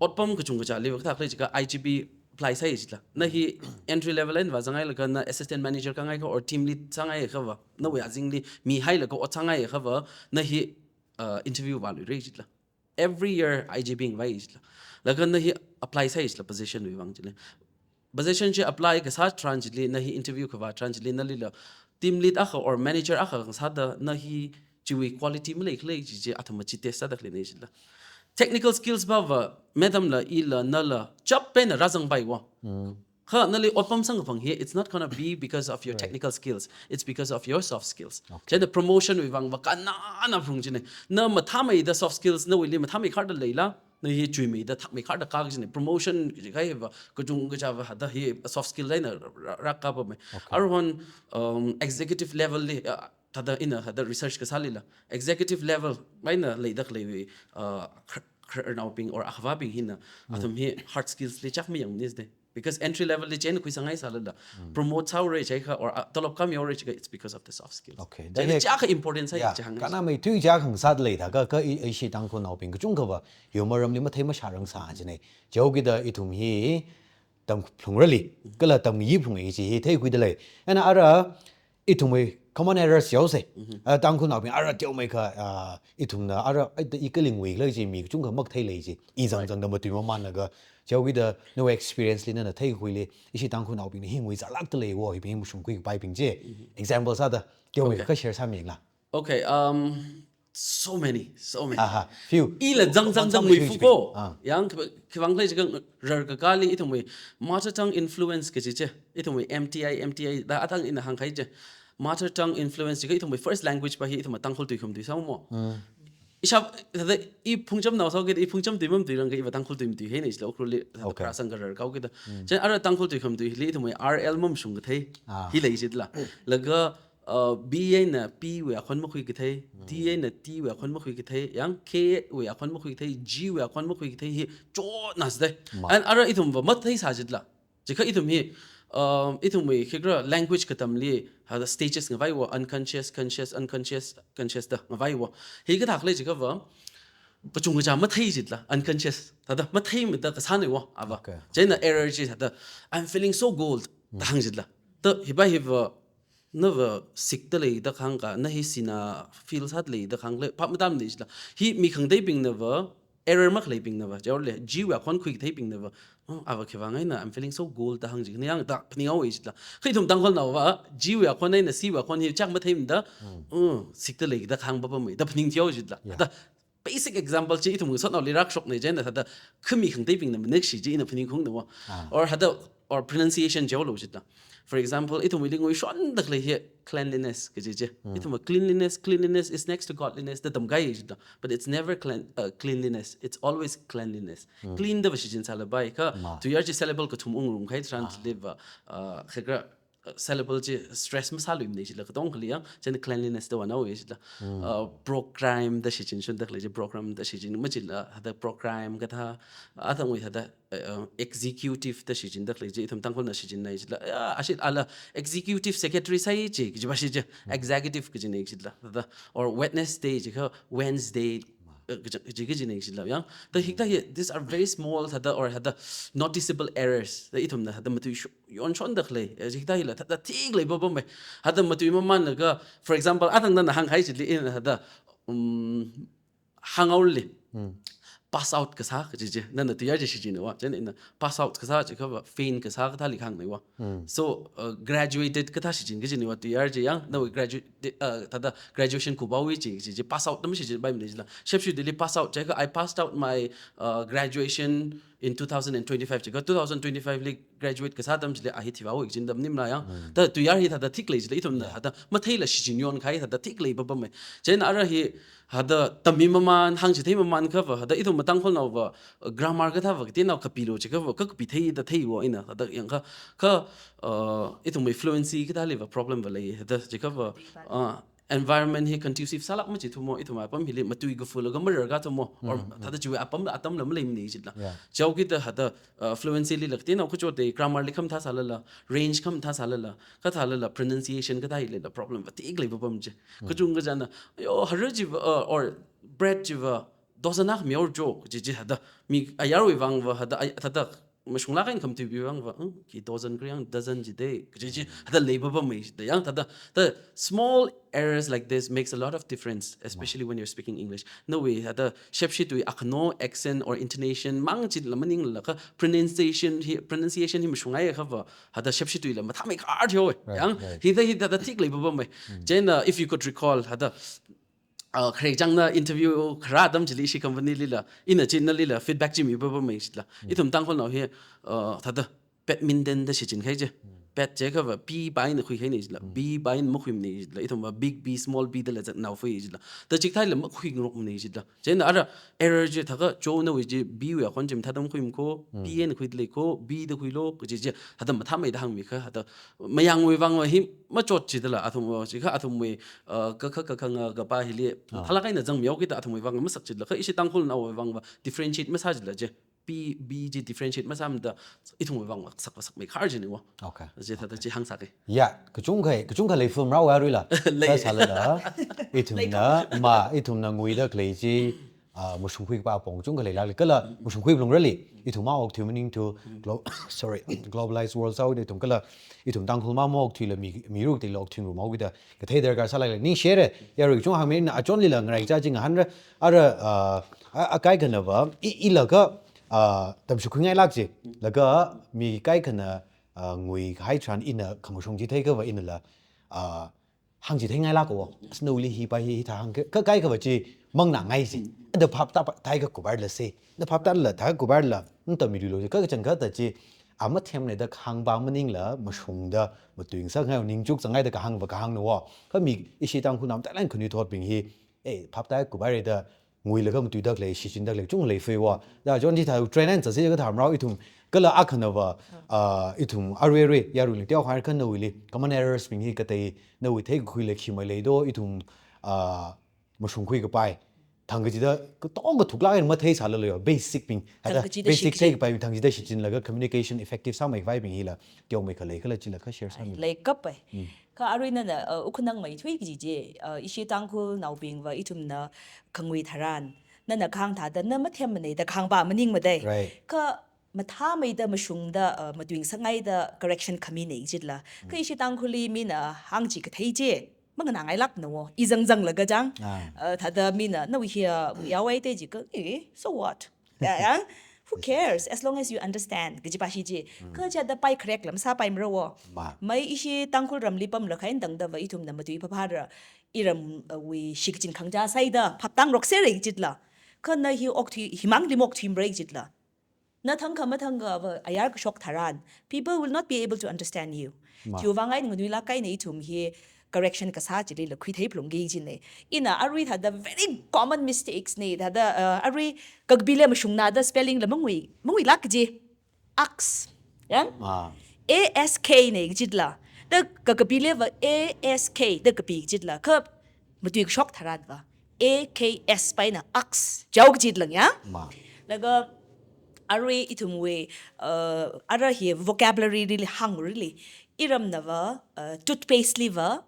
otpam kachungkha chili kathā khalei jiakha I G B apply sāi jila. Na hi entry level eina vāzanghailaga na assistant manager kāngaiakha or team lead sāngaiakhava, nawui azingli mihailaga ot sāngaiakhava, na hi, uh, interview vāluira jila. Every year I G B ngavai jila. Laga na hi apply sāi jila position wuivang chili. Position chi apply kasā tharan chili, na hi interview kavā tharan chili, nalila team lead akha or manager akha ngasāda, na hi chiwui quality maleikhala chi chi athum chi test sāda khaleina jila. Technical skills vava, madam la, ila, nala, chap eina rāzangpai wa. Kha nali otpam samkaphang hi, it's not gonna be because of your, right, technical skills. It's because of your soft skills. Okay. Chieina promotion wuivang va kannāna phung jina. Na mathāmeida soft skills, nawuili mathāmeikharda leila, na hi chuimeida thakmeikharda kā kajina. Promotion kaji kahai va, kachungkha va hada hi soft skill eina rā, rā, rākāpamei. Okay. Aruihon, um, executive level li, uh, thāda ina hada research kasālila, executive level eina leida khaleiwui, uh, kha-, khararnaobing or akhavābing hina, athum hi hard skills li chak mayangmana jida. Because entry level li chieina khuisanghai sālala, promote sāhaora jiakha or, uh, tolop kāmihaora jiakha, it's because of the soft skills. Okay. Chieina, da hi, chiyākha important sāi, yeah, chi hāngngai. Kannāmeithui chiyākha ngasāda leida, kha, kha i, ishi Tangkhulnaobing kachungkhava, hiwui maramli mathei mashārangsā jina. Chihaokida ithum hi tamphungrali, kala tamyi phungi chi hi theikhuida lei. Eina ara ithumwui common errors yaosei. Ah, Tangkhulnaobing ara teomeikha, ah, ithumna ara, ai, da i kalingwui khala chi mi kachungkha makathei lei chi. I zangzangda matui mamanlaga, chihaokida nawui experience li nana theikhuili, ishi Tangkhulnaobingna hi ngui zālākda lei wo, hibing mashungkhui kapaibing chi. Example sāda, teomeikha Okay. kha share sāmiyangla. Okay, um, so many, so many. Aha, few. Ila zangzangda One ngui example fuko. Ah. Yang khiwui, khiwui vang khala jiakha rarkakāli ithumwui mother tongue influence kaji chi. Ithumwui M T I, M T I da athang ina hāngkahai chi. Mother tongue influence jiakha ithumwui first language pa hi ithumna Tangkhul tui khamatui sāmo. Mm. Ishap, thada i phungchamnao sāhaokida, i phungcham tui mamatuirangakha iva Tangkhul tui matuihaina jila Ukhrulli, thada Okay. pharāsangkha rarkāhaokida. Mm. Chieina ara Tangkhul tui khamatui hili ithumwui R L mamashung kathei. Ah. Hi lei jila. Laga, uh, B eina P wui akhon makhui kathei, Mm. T eina T wui akhon makhui kathei, yang K wui akhon makhui kathei, G wui akhon makhui kathei hi chotna sāda. Ma. And ara ithumva matheisā jila. Jiakha ithum hi, um, ithumwui khikhala language katamli, hada stages ngavai wo, unconscious, conscious, unconscious, conscious da ngavai wo. Hi kathā khala jiakhava, kachungkha mathei jila, unconscious. Thada matheimada kasāna wo, ava. Okay. Chieina error chi thada, "I'm feeling so cold," da Mm. hāng jila. Da hiva hiva, nava sikda leida khangakha, na hi sina feel sāda leida khangakha, phap matamna jila. Hi mi khangateibingnava, error makhaleibingnava, chaole, G wui akhon khui katheibingnava, "Oh, ava khiwui vang eina, I'm feeling so cold," da hāng jikha, na yang da phaninghaowa jila. Kha ithum Tangkhulnaova, G wui akhon eina C wui akhon hi chak matheimada, Mm. "Oh, sikda leida khang papamei," da phaningthuihaowa jila. Yeah. Da basic example chi ithum ngasotnaoli rākashokna, chieina thada khami khangateibingna manakshi chi ina phaningungna wo. Ah. Or thada, or pronunciation chaolo jila. For example, ithumwuili nguishonda khalei hi cleanliness kaji chi. Hmm. Ithumva cleanliness, cleanliness is next to godliness da tamkahai jila. But it's never clean, uh, cleanliness. It's always cleanliness. Hmm. Clean da va shichin sālapai kha, Ma. Tuiyār chi syllable kathum ungrumkahai tharan Ah. chili va, uh, khikhala, uh, syllable chi stress masāluimana jila, katongali yang, chieina cleanliness da vānaowa jila. Hmm. Uh, program da shichinshunda khalei chi, program da shichin machila, thada program kathā, athangwui thada, uh, executive da shichinda khalei chi, ithum Tangkhulna shichinna jila. Ya, ashit ala executive secretary sāi chi, kaji va shi chi, Hmm. executive kajina jila. Thada, or Wednesday jiakha Wednesday, Ma. uh, kaji, kaji, kajina jila. Yang, da hikathā hi, these are very small, thada, or thada noticeable errors. Da ithumna thada matui sho-, yonshonda khalei, eh, hikathā hila, thada thik lei papamei. Thada matui mamanlaga, for example, athang nana hāngkahai chili ina thada, um, hānghaoli. Hmm. Pass out kasā kaji chi, nana tuiyār chi shichinna wo, chieina ina pass out kasā jiakhava, faint kasā kathāli hāngna wo. Hmm. So, uh, graduated kathā shichin kajina wo, tuiyār chi yang, nawui gradu-, uh, thada graduation kuphaowa chi, chi, chi pass out da mashichinpaimana jila. Shepshi tuili pass out jiakha, "I passed out my, uh, graduation in two thousand and twenty-five," jiakha, two thousand twenty-five li graduate kasā atam chili a hi thivao kajina atamna yang. Hmm. Da tuiyār hi thada thik lei jila, ithumna Yeah. thada matheila shichin yonkahai thada thik lei papamei. Chieina ara hi thada tammi maman, hāngchithei maman khava, thada ithum Tangkhulnaova, uh, grammar kathāva, kateinao kapilo jiakhava, kakapi theida thei wo ina, thada yangakha, kha, uh, ithumwui fluency kathāliva problem va lei, thada jiakhava, uh, environment hi conducive sālāk machithu mo, ithum apam hili matui kafulaga mararkathu mo, or Mm, mm. thada chiwui apam atamla maleimana jila. Yeah. Chaokida thada, uh, fluency lila kateinao kachot te grammar li khamathā sālala, range khamathā sālala, kathālala pronunciation kathā hilila problem va thik lei papam chi. Mm. Kachungkha china, "Ayo, hara chiva, uh, or bread chiva dozen akha mihaocho," kaji chi thada, mi ayarwui vangva thada, ai, thada mashunglāk eina khamatuiwui vangva, "Hmm, khi dozen kha yang dozen jida," kaji chi, thada lei papamei jida yang, thada, the small errors like this makes a lot of difference, especially when you're speaking English. Nawui thada shepshi tui akhano, accent or intonation mang chila maningla kha pronunciation hi, pronunciation hi mashungai khava, thada shepshi tuila mathāmeikhar thihaowa. Right, Yang, right. hithā, hithā thada thik lei papamei. Mm. Chieina, if you could recall, thada, uh, kharechangna interview kharā atam chili ishi company lila, ina chi nalila feedback chi mi papamei jila. Mm. Ithum Tangkhulnao hi, uh, thada badminton da shichinkahai chi. Mm. Bad jiakhava B pa eina khuikahaina jila. Mm. B pa eina makhuimana jila. Ithumva big B, small B dala zatnao fui jila. Da chikathāla makhuingarokmana jila. Chieina ara error chi thakha cho nawui chi B wui akhon chi mathāda makhuimako, Mm. P eina khuida lei ko, B da khuilo, kaji chi, thada mathāmeida hāngmikha, thada mayangwui vangva hi machot chidala, athumva, chikha athumwui, uh, kakha, kakha nga, kapa hili, Ah. mathālāk eina zangmihaokida athumwui vangva masak chidala, kha ishi Tangkhulnaowui vangva differentiate masā chidala chi, P, B chi differentiate masāmada, ithumwui vangva sak, sakmeikhar china wo. Okay. Chi thada Okay. chi hāngsāki. Ya, kachungkha, kachungkha lei film rao yaruila. Lei. Thā sālala, ithumna, Lei. ma, ithumna nguida khalei chi, ah, mashungkhui kapā apong chungkha leilākli, kala mashungkhui phalungrali, ithum maokthui maningthu, glo-, sorry, globalized world sāhaoda ithum kala, ithum Tangkhul ma maokthuila mi, miruk tila okthuingarumhaokida, kathei darkar sālākli, ningshire, yarui kachungkha hāngmi, ina achonlila ngaraichā chi ngahānra, ara, ah, a, a kaikhanava, i, ilakha, ah, tamshukhuingailāk chi, laga mi kaikhana, ah, nguikahai tharan ina khamashung chi theiakhava inala, ah, hāngchitheingailāka wo. As nawuili hi pa hi, hithā hāng, ka, kaikhava chi manganāngai si. Da phap tāpa, thāi kakup arla si. Da phap tāla, thāi kakup arla, nta miluilo si. Ka kachangkhatta chi, a mathemna da kahāng pa maningla, mashungda, matuingasakngai, ningchukzangngaida kahāng pa kahāngna wo. Kha mi, ishi Tangkhul naomayatali khanuithotbing hi, eh, phap tāi kakup arda, nguilaga matuida khalei, shichinda khalei, chungkha leifei wo. Da chon chithā trend eina sāsi kathā marao ithum. Kala akhanava, ah, ithum arui arui, yaruili teokha kha nawuili, common errors bing hi katei, nawui theikakhuili khi maleida, ithum, ah, mashungkhui kapai. Thangkachida, katonga thuklāk eina matheisālala yo, basic bing. Hada, thangkachida basic shichin. Theikapai, thangkachida shichinlaga communication effective sāmeipai bing hila, teomeikha leikhala chila kha share sāmi. Leikapai. Kha arui nana, uh, ukhanang maithui kaji chi, uh, ishi Tangkhulnaobingva ithumna khangui tharan, nana kahāng thāda, na mathemmana da kahāng pa maningmada. Right. Kha mathāmeida mashungda, uh, matuingasakngaida correction khamina jitla. Kha ishi Tangkhulli mina hāng chi kathei chi, manganāngailākna wo. I zangzanglaga chang, ah, uh, thāda mina, nawui hi, uh, yaowai te jikha, eh, so what? Ya, ya. Who cares? As long as you understand. Kaji pa shi chi. Kha chithāda pai kharekla masāpaimara wo. Ma. Mai ishi Tangkhul ramli pamlakha eina tangdava ithumna matui phaphāra. Iram, uh, wui shikachin khangachā sāhaida phaptā ngarokserra jitla. Kha na hi okthui, himangli maokthuimara jitla. Na thangkha mathangkhava ayar kashok tharan, people will not be able to understand you. Ma. Chiwuivang eina nganuilāk eina ithum hi correction kasā chilila khuithei phalungki jina. Ina arui thāda very common mistakes na, thāda, uh, arui kakapili mashungna da spelling la mangui, manguilāk kaji. Ask. Yang? Ah. A S K na jitla. Da kakapiliva A S K da kapi jitla. Kha matui kashok tharanva A K S pa eina ask. Jao kajitlang ya? Ma. Laga arui ithumwui, uh, ara hi vocabulary li hāngrali. Iramnava, uh, toothpaste liva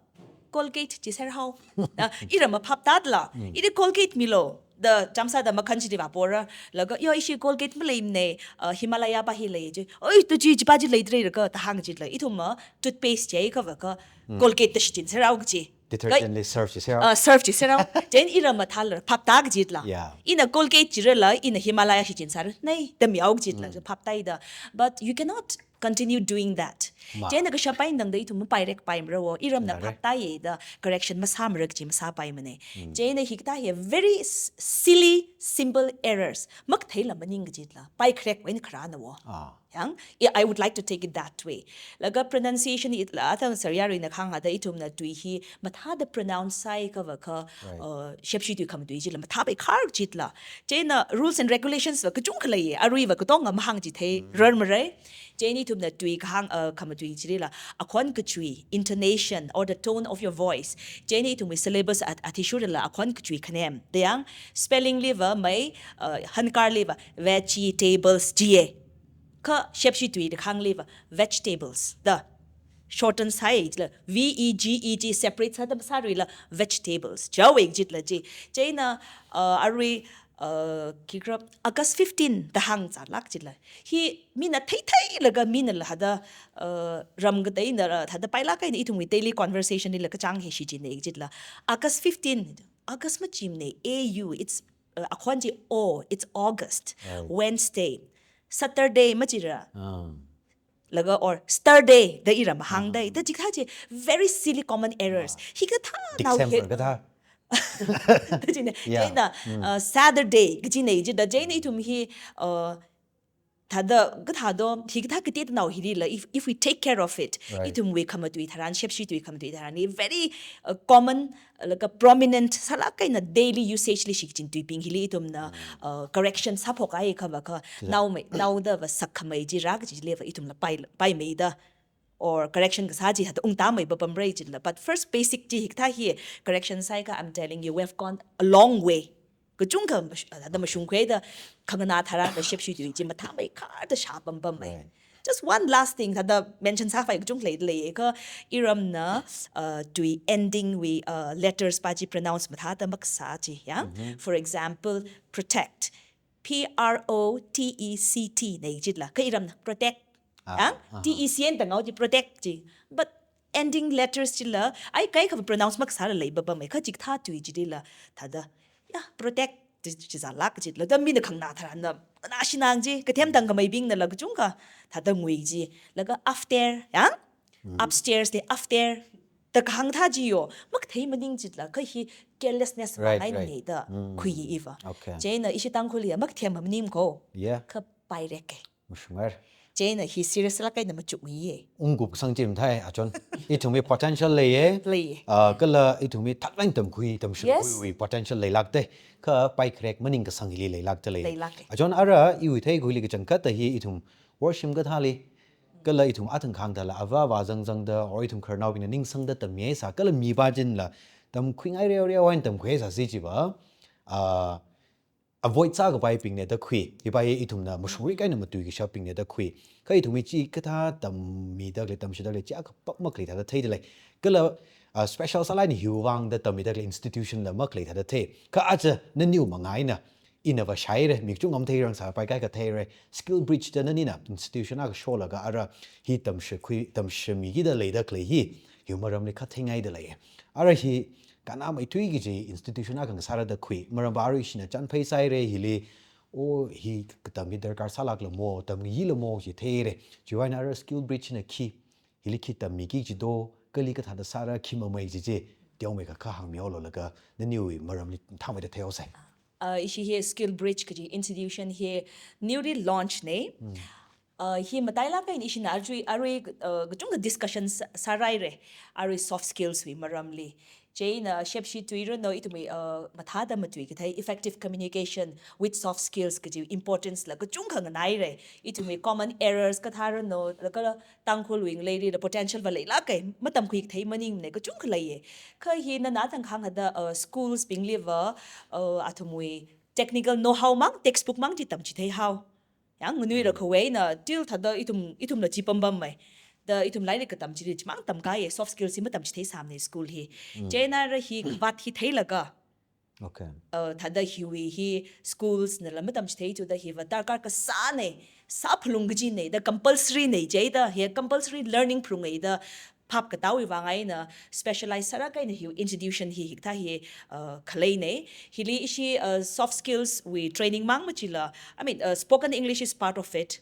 Colgate jiser hao. Ah, iramva phap tātla. Ili Colgate milo. Da chamsāda makhan chili vāpora. Laga, yo, ishi Colgate maleimana, uh, Himalaya pa hi lei ji. Oi, tu chi, chi pa chi leidalei laga, da hāng jitla. Ithumva toothpaste jiakhava kha Colgate da shichinser hao kaji. Detergent li Surf jiser hao. Ah, Surf jiser hao. Chieina iramva thāla, phap tā kajitla. Yeah. Ina Colgate jirala, ina Himalaya shichinsāra. Nei, da mihao kajitla, phap tāhaida. But you cannot continue doing that. Ma. Chieina kashap eina tangda ithum mapairekpaimara wo, iramna phap tāhaida correction masāmara kaji masāpaimana. Chieina hikathā hi very s-, silly, simple errors. Makatheila maning kajitla. Pai kharek eina kharāna wo. Ah. Yang, yeah, I would like to take it that way. Laga pronunciation itla, athang sir yaruina kahāng thāda ithumna tui hi mathāda pronounce sāhaiakhava kha, right, uh, Shepshi tui khamatui chila mathāpai khar jitla. Chieina rules and regulations va kachungkha lei, aruiva katonga mahāng chithei rarmara. Chieina ithumna tui kahāng, uh, khamatui chilila, akhon kachui, intonation or the tone of your voice. Chieina ithumwui syllabus at-, athishurala akhon kachui khanem. Da yang, spelling liva mai, uh, hankarliva vegetables ji. Kha Shepshi tui da kahāngliva vegetables da shorten sāhai jila, V E G E T separate sāda masāruila vegetables. Jao kajitla ji. Chieina, uh, arui, uh, khikhala August fifteen da hāngzālāk jila. Hi mina theitheilaga minala thāda, uh, ram kateina thāda pailāk eina ithumwui daily conversation lila kachāng hi shichinna kajitla. August fifteen, August machimana, A U, it's, uh, akhon chi O, it's August, right, Wednesday, Saturday machira. Ah. Laga or Sturday da iramva hāngdai. Da chikathā chi very silly common errors. Ah. Hikathā nao December he kathā. Da china, yeah, chieina, uh, Saturday kajina jida, chieina ithum hi, uh, thāda, kathā do, hikathā kateida nao hilila, if, if we take care of it, right, ithumwui khamatui tharan, Shepshi tui khamatui tharan, hi very, uh, common, uh, laga prominent, sālāk eina daily usage li shichin tuibing hili ithumna, uh, correction sāphokhaiakhava kha, naomei, naodava sakkhamei jira kajiliva ithumla pai, paimeida. Or correction kasā chi thāda ungtāmei papamra jila. But first basic chi hikathā hi correction sāhaiakha, I'm telling you, we have gone a long way. Kachungkha mash-, thāda mashungkhuida khanganā tharan da Shepshi tui chi mathāmei kharda shā pampam mai. Right. Just one last thing, thāda mention sākhavai kachungkha leida lei, kha iramna, uh, tui ending wui, uh, letters pa chi pronounce mathāda makasā chi, ya? For example, protect. P R O T E C T nei chila. Kha iramna protect. Ah, ya? Aha. T E C N da ngao chi protect chi. But ending letters chila, ai kaikha pronounce makasāla leipapamei, kha chikathā tui chilila, thāda, ya, protect chi, chi zālāk chila, da mina khanganā tharanna, nganāshinang chi, kathem thangkhameibingnala kachungkha, thāda ngui chi, laga after, ya? Upstairs de after, da kahāng thā chi yo, makathei maning chila, kha hi carelessness Right, vāngai right. nei da Mm. khui iva. Okay. Chieina ishi Tangkhulli ya, makathem maning ko, Yeah. kha pairek e. Mashungar. Chieina hi serious lāk eina machukmiye. Ungkup kasang chi mathei, achon. Ithumwui potential leiye. Leiye. Ah, kala ithumwui thaklang tamkhui, tamshukhui Yes. wui potential leilākte. Kha paikharek maningkasang hili leilākte lei. Leilāke. Achon ara iwui theikhuili kachangkhatta hi ithum worshim kathāli. Kala ithum athang khangtala ava va zangzangda, or ithum khararnaobingna ningsangda tammi sā, kala mi pā chinla tamkhuingai reo reo haina tamkhui sāsi chiva. Ah, avoid sākapaibing nei da khui, hi pa hi ithumna mashungrik eina matuikashapbing nei da khui. Kha ithumwui chikathā tammida khalei, tamshida khalei, chi akha pak makhalei thāda theida lei. Kala, ah, special sālāk eina hiwui vangda tammida khalei institution la makhalei thāda thei. Kha aja naniwui mangā eina, ina vāshaire, mi kachungkha matheirang sāpai kaikha theire, skill bridge da nanina institution akha sholaga ara hi tamshikhui, tamshimikida leida khalei hi, hiwui maramli kha theingaida lei. Ara hi kannāmeithui kaji institution akha ngasāra da khui, maram pa arui ishina chānphei sāire hili, oh, hi katam hi darkar sālākla mo, tamyila mo chi theire. Chiwui eina ara skill bridge na khi, hili khi tammiki kaji do, kali kathāda sāra khi mamei kaji chi, teomeikha kha hāngmihaolu laga, naniwui maramli thāmeida theihaosei. Uh, ishi hi skill bridge kaji institution hi newly launch nei. Uh, hi matailāk eina ishina arui, arui, uh, kachungkha discussion sā-, sāraire, arui soft skills wui maramli. Chieina shepshi tuiranu ithumwui, uh, mathāda matuikathei effective communication with soft skills kaji importance la kachungkha nganaire. Ithumwui common errors kathā ranu, laga Tangkhulwui ngaleili la potential va leilāke, matamkhuikathei maning nei kachungkha leiye. Kha hi nana thang khangada, uh, schools bingli va, uh, athumwui technical know-how mang, textbook mang chi tamchitheihao. Yang nganuira khavai eina, til thāda ithum, ithumla chi pampam mai. Da ithum lairik katam chili chimang tamkaiye, soft skills hi matamchitheisāmane school hi. Chieina ara hi vāt hi theilaga. Okay. Uh, thāda hiwui hi schools nala matamchithei thuda hiva darkar kasā nei, sāphalung kaji nei, da compulsory nei chida, hi compulsory learning phalungai da phap katāwui vang eina specialize sāra kahaina hiwui institution hi hikathā hi, uh, khalei nei. Hili ishi, uh, soft skills wui training mang machila. I mean, uh, spoken English is part of it.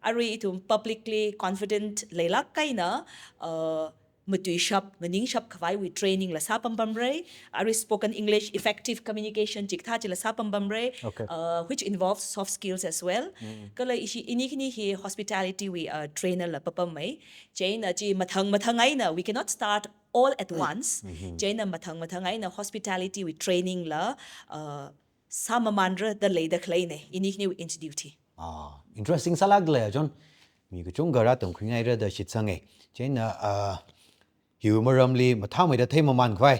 Arui ithum publicly confident leilāk kahaina, uh, matuishap, maningshap khavaiwui training la sāpampamre. Arui spoken English, effective communication chikathā chila sāpampamre. Okay. Uh, which involves soft skills as well. Kala ishi ini khani hi hospitality wui, uh, trainer la papammei. Chieina chi mathang mathang eina, we cannot start all at once. Chieina mathang mathang eina hospitality wui training la, uh, sāmamanra da leida khalei nei, ini khaniwui institute hi. Ah, interesting sālāk lei, achon. Mi kachungkha rātamkhuingaira da shitsange. Chieina, ah, hiwui maramli mathāmeida theimaman khavai,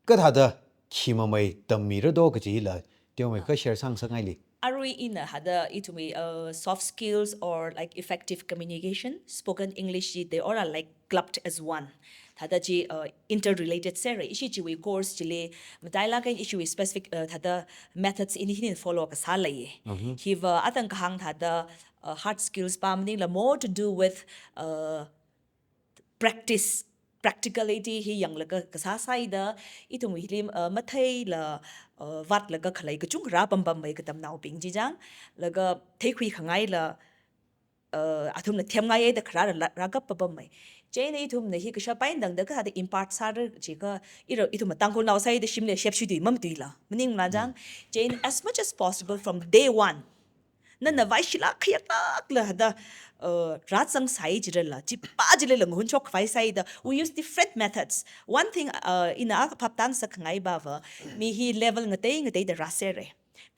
kathāda khi mamei tammira do kajila, teomeikha share sāngasakngaili. Arui ina hāda ithumwui, uh, soft skills or, like, effective communication, spoken English chi, they all are, like, clubbed as one. Thāda chi, uh, interrelated sāre, ishi chiwui course chili, matailāk eina ishiwui specific, uh, thāda methods ini khani follow kasā leiye. Hiva atang kahāng thāda, uh, hard skills pa maningla more to do with, uh, practice, practicality hi yanglaga kasā sāida, ithumwui hili, uh, matheila, uh, vātlaga khalei kachungkha rāpampammei katamnaobing chi chang, laga theikhui khangaila, uh, athumna themngaiye da kharā rā, rākap papammei. Chieina ithumna hi kashap eina tangda kathāda impart sāra jiakha, ira, ithumna Tangkhulnao sāida shimli shepshi tui mamatuila. Maningmala chang. Chieina as much as possible from day one, nana vaishilāk khayaklākla hāda, uh, rāzangsai jirala, chipa chilila ngahunshok khavai sāida, we use different methods. One thing, uh, ina akha phaptāngasakkhangai pava, mi hi level ngatei ngateida rāsāre.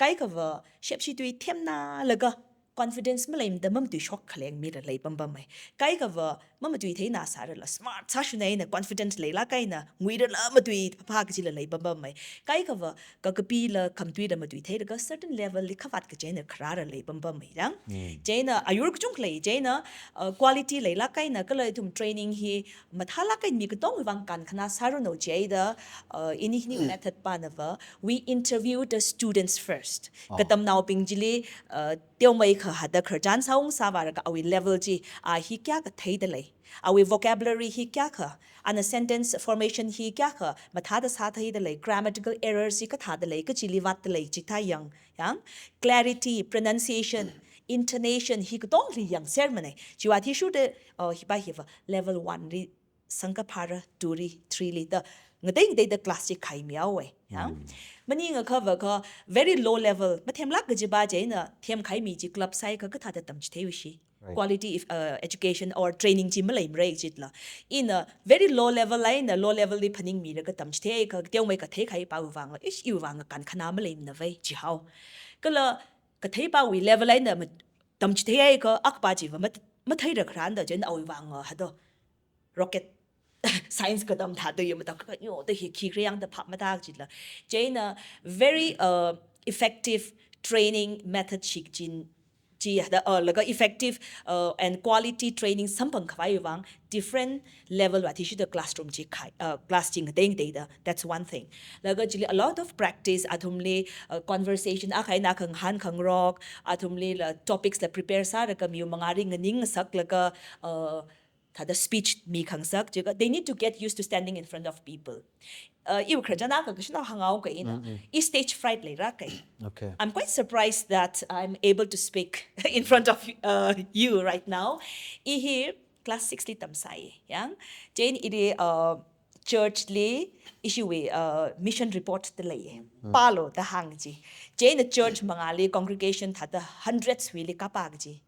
Kaikhava, shepshi tui themnalaga, confidence maleimada mamatui shok khaleng mira leipampamei. Kaikhava mamatui theina sārala smart sāshunai eina confidence leilāk eina nguirala matui phapha kajila leipampamei. Kaikhava kakapila khamatuila matui theilaga certain level li khavāt kaji eina kharāra leipampamei yang. Chieina ayur kachungkha lei, chieina, uh, quality leilāk eina kala ithum training hi mathālāk eina mi katongwui vang kankhana sāranu chieina, uh, ini hini method panava, we interview the students first. Katamnaobing chili, uh, teomeikha hada khararchan sāung sāvālaga awui level chi, a hi kayākha theida lei, awui vocabulary hi kayākha, ana sentence formation hi kayākha mathāda sātheida lei, grammatical errors hi kathāda lei, kachili vātda lei, chikathā yang, yang, clarity, pronunciation, intonation hi katongli yangsermanei. Chiwui athishurda, uh, hipa hiva level one li samkaphāra, two li, three li da ngatei ngateida class chi khaimihaowei. Yang? Maningakha vākha very low level, mathemlāk kajipa chieina themkhaimi chi club sāakha kathāda tamchitheiwui shi. Quality if, uh, education or training chi maleimara jitla. Ina very low level eina low level li phaningmilaga tamchitheikha teomeikha theikhaipawui vangla ish iwui vang kankhana maleimana vai jihao. Kala katheipawui level eina ma-, tamchitheikha akpa chiva mat-, matheira kharānda chieina awui vang hada rocket science katam thāda yo mata ka yo da hi khi khriyang da phap mata jitla. Chieina very, uh, effective training method shikchin chi da, uh, laga effective, uh, and quality training samphang khavai vang different level wui athishurda classroom chi khai, uh, class chi ngatei ngateida. That's one thing. Laga chili a lot of practice, athumli, uh, conversation akha eina akha ngahānkhangarok, athumlila topics la prepare sālaga mi mangāli nganing ngasaklaga, uh, thāda speech mikhangasak, chiakha, they need to get used to standing in front of people. Uh, iwui khararchan akha kashanao hānghaoka ina. I stage fright leira kai. Okay. I'm quite surprised that I'm able to speak in front of, uh, you right now. I hi class six li tamsai, yang. Chieina ili, uh, church li ishiwui, uh, mission report da lei. Pālu da hāng ji. Chieina church mangāli congregation thāda hundreds wuili kapā ji.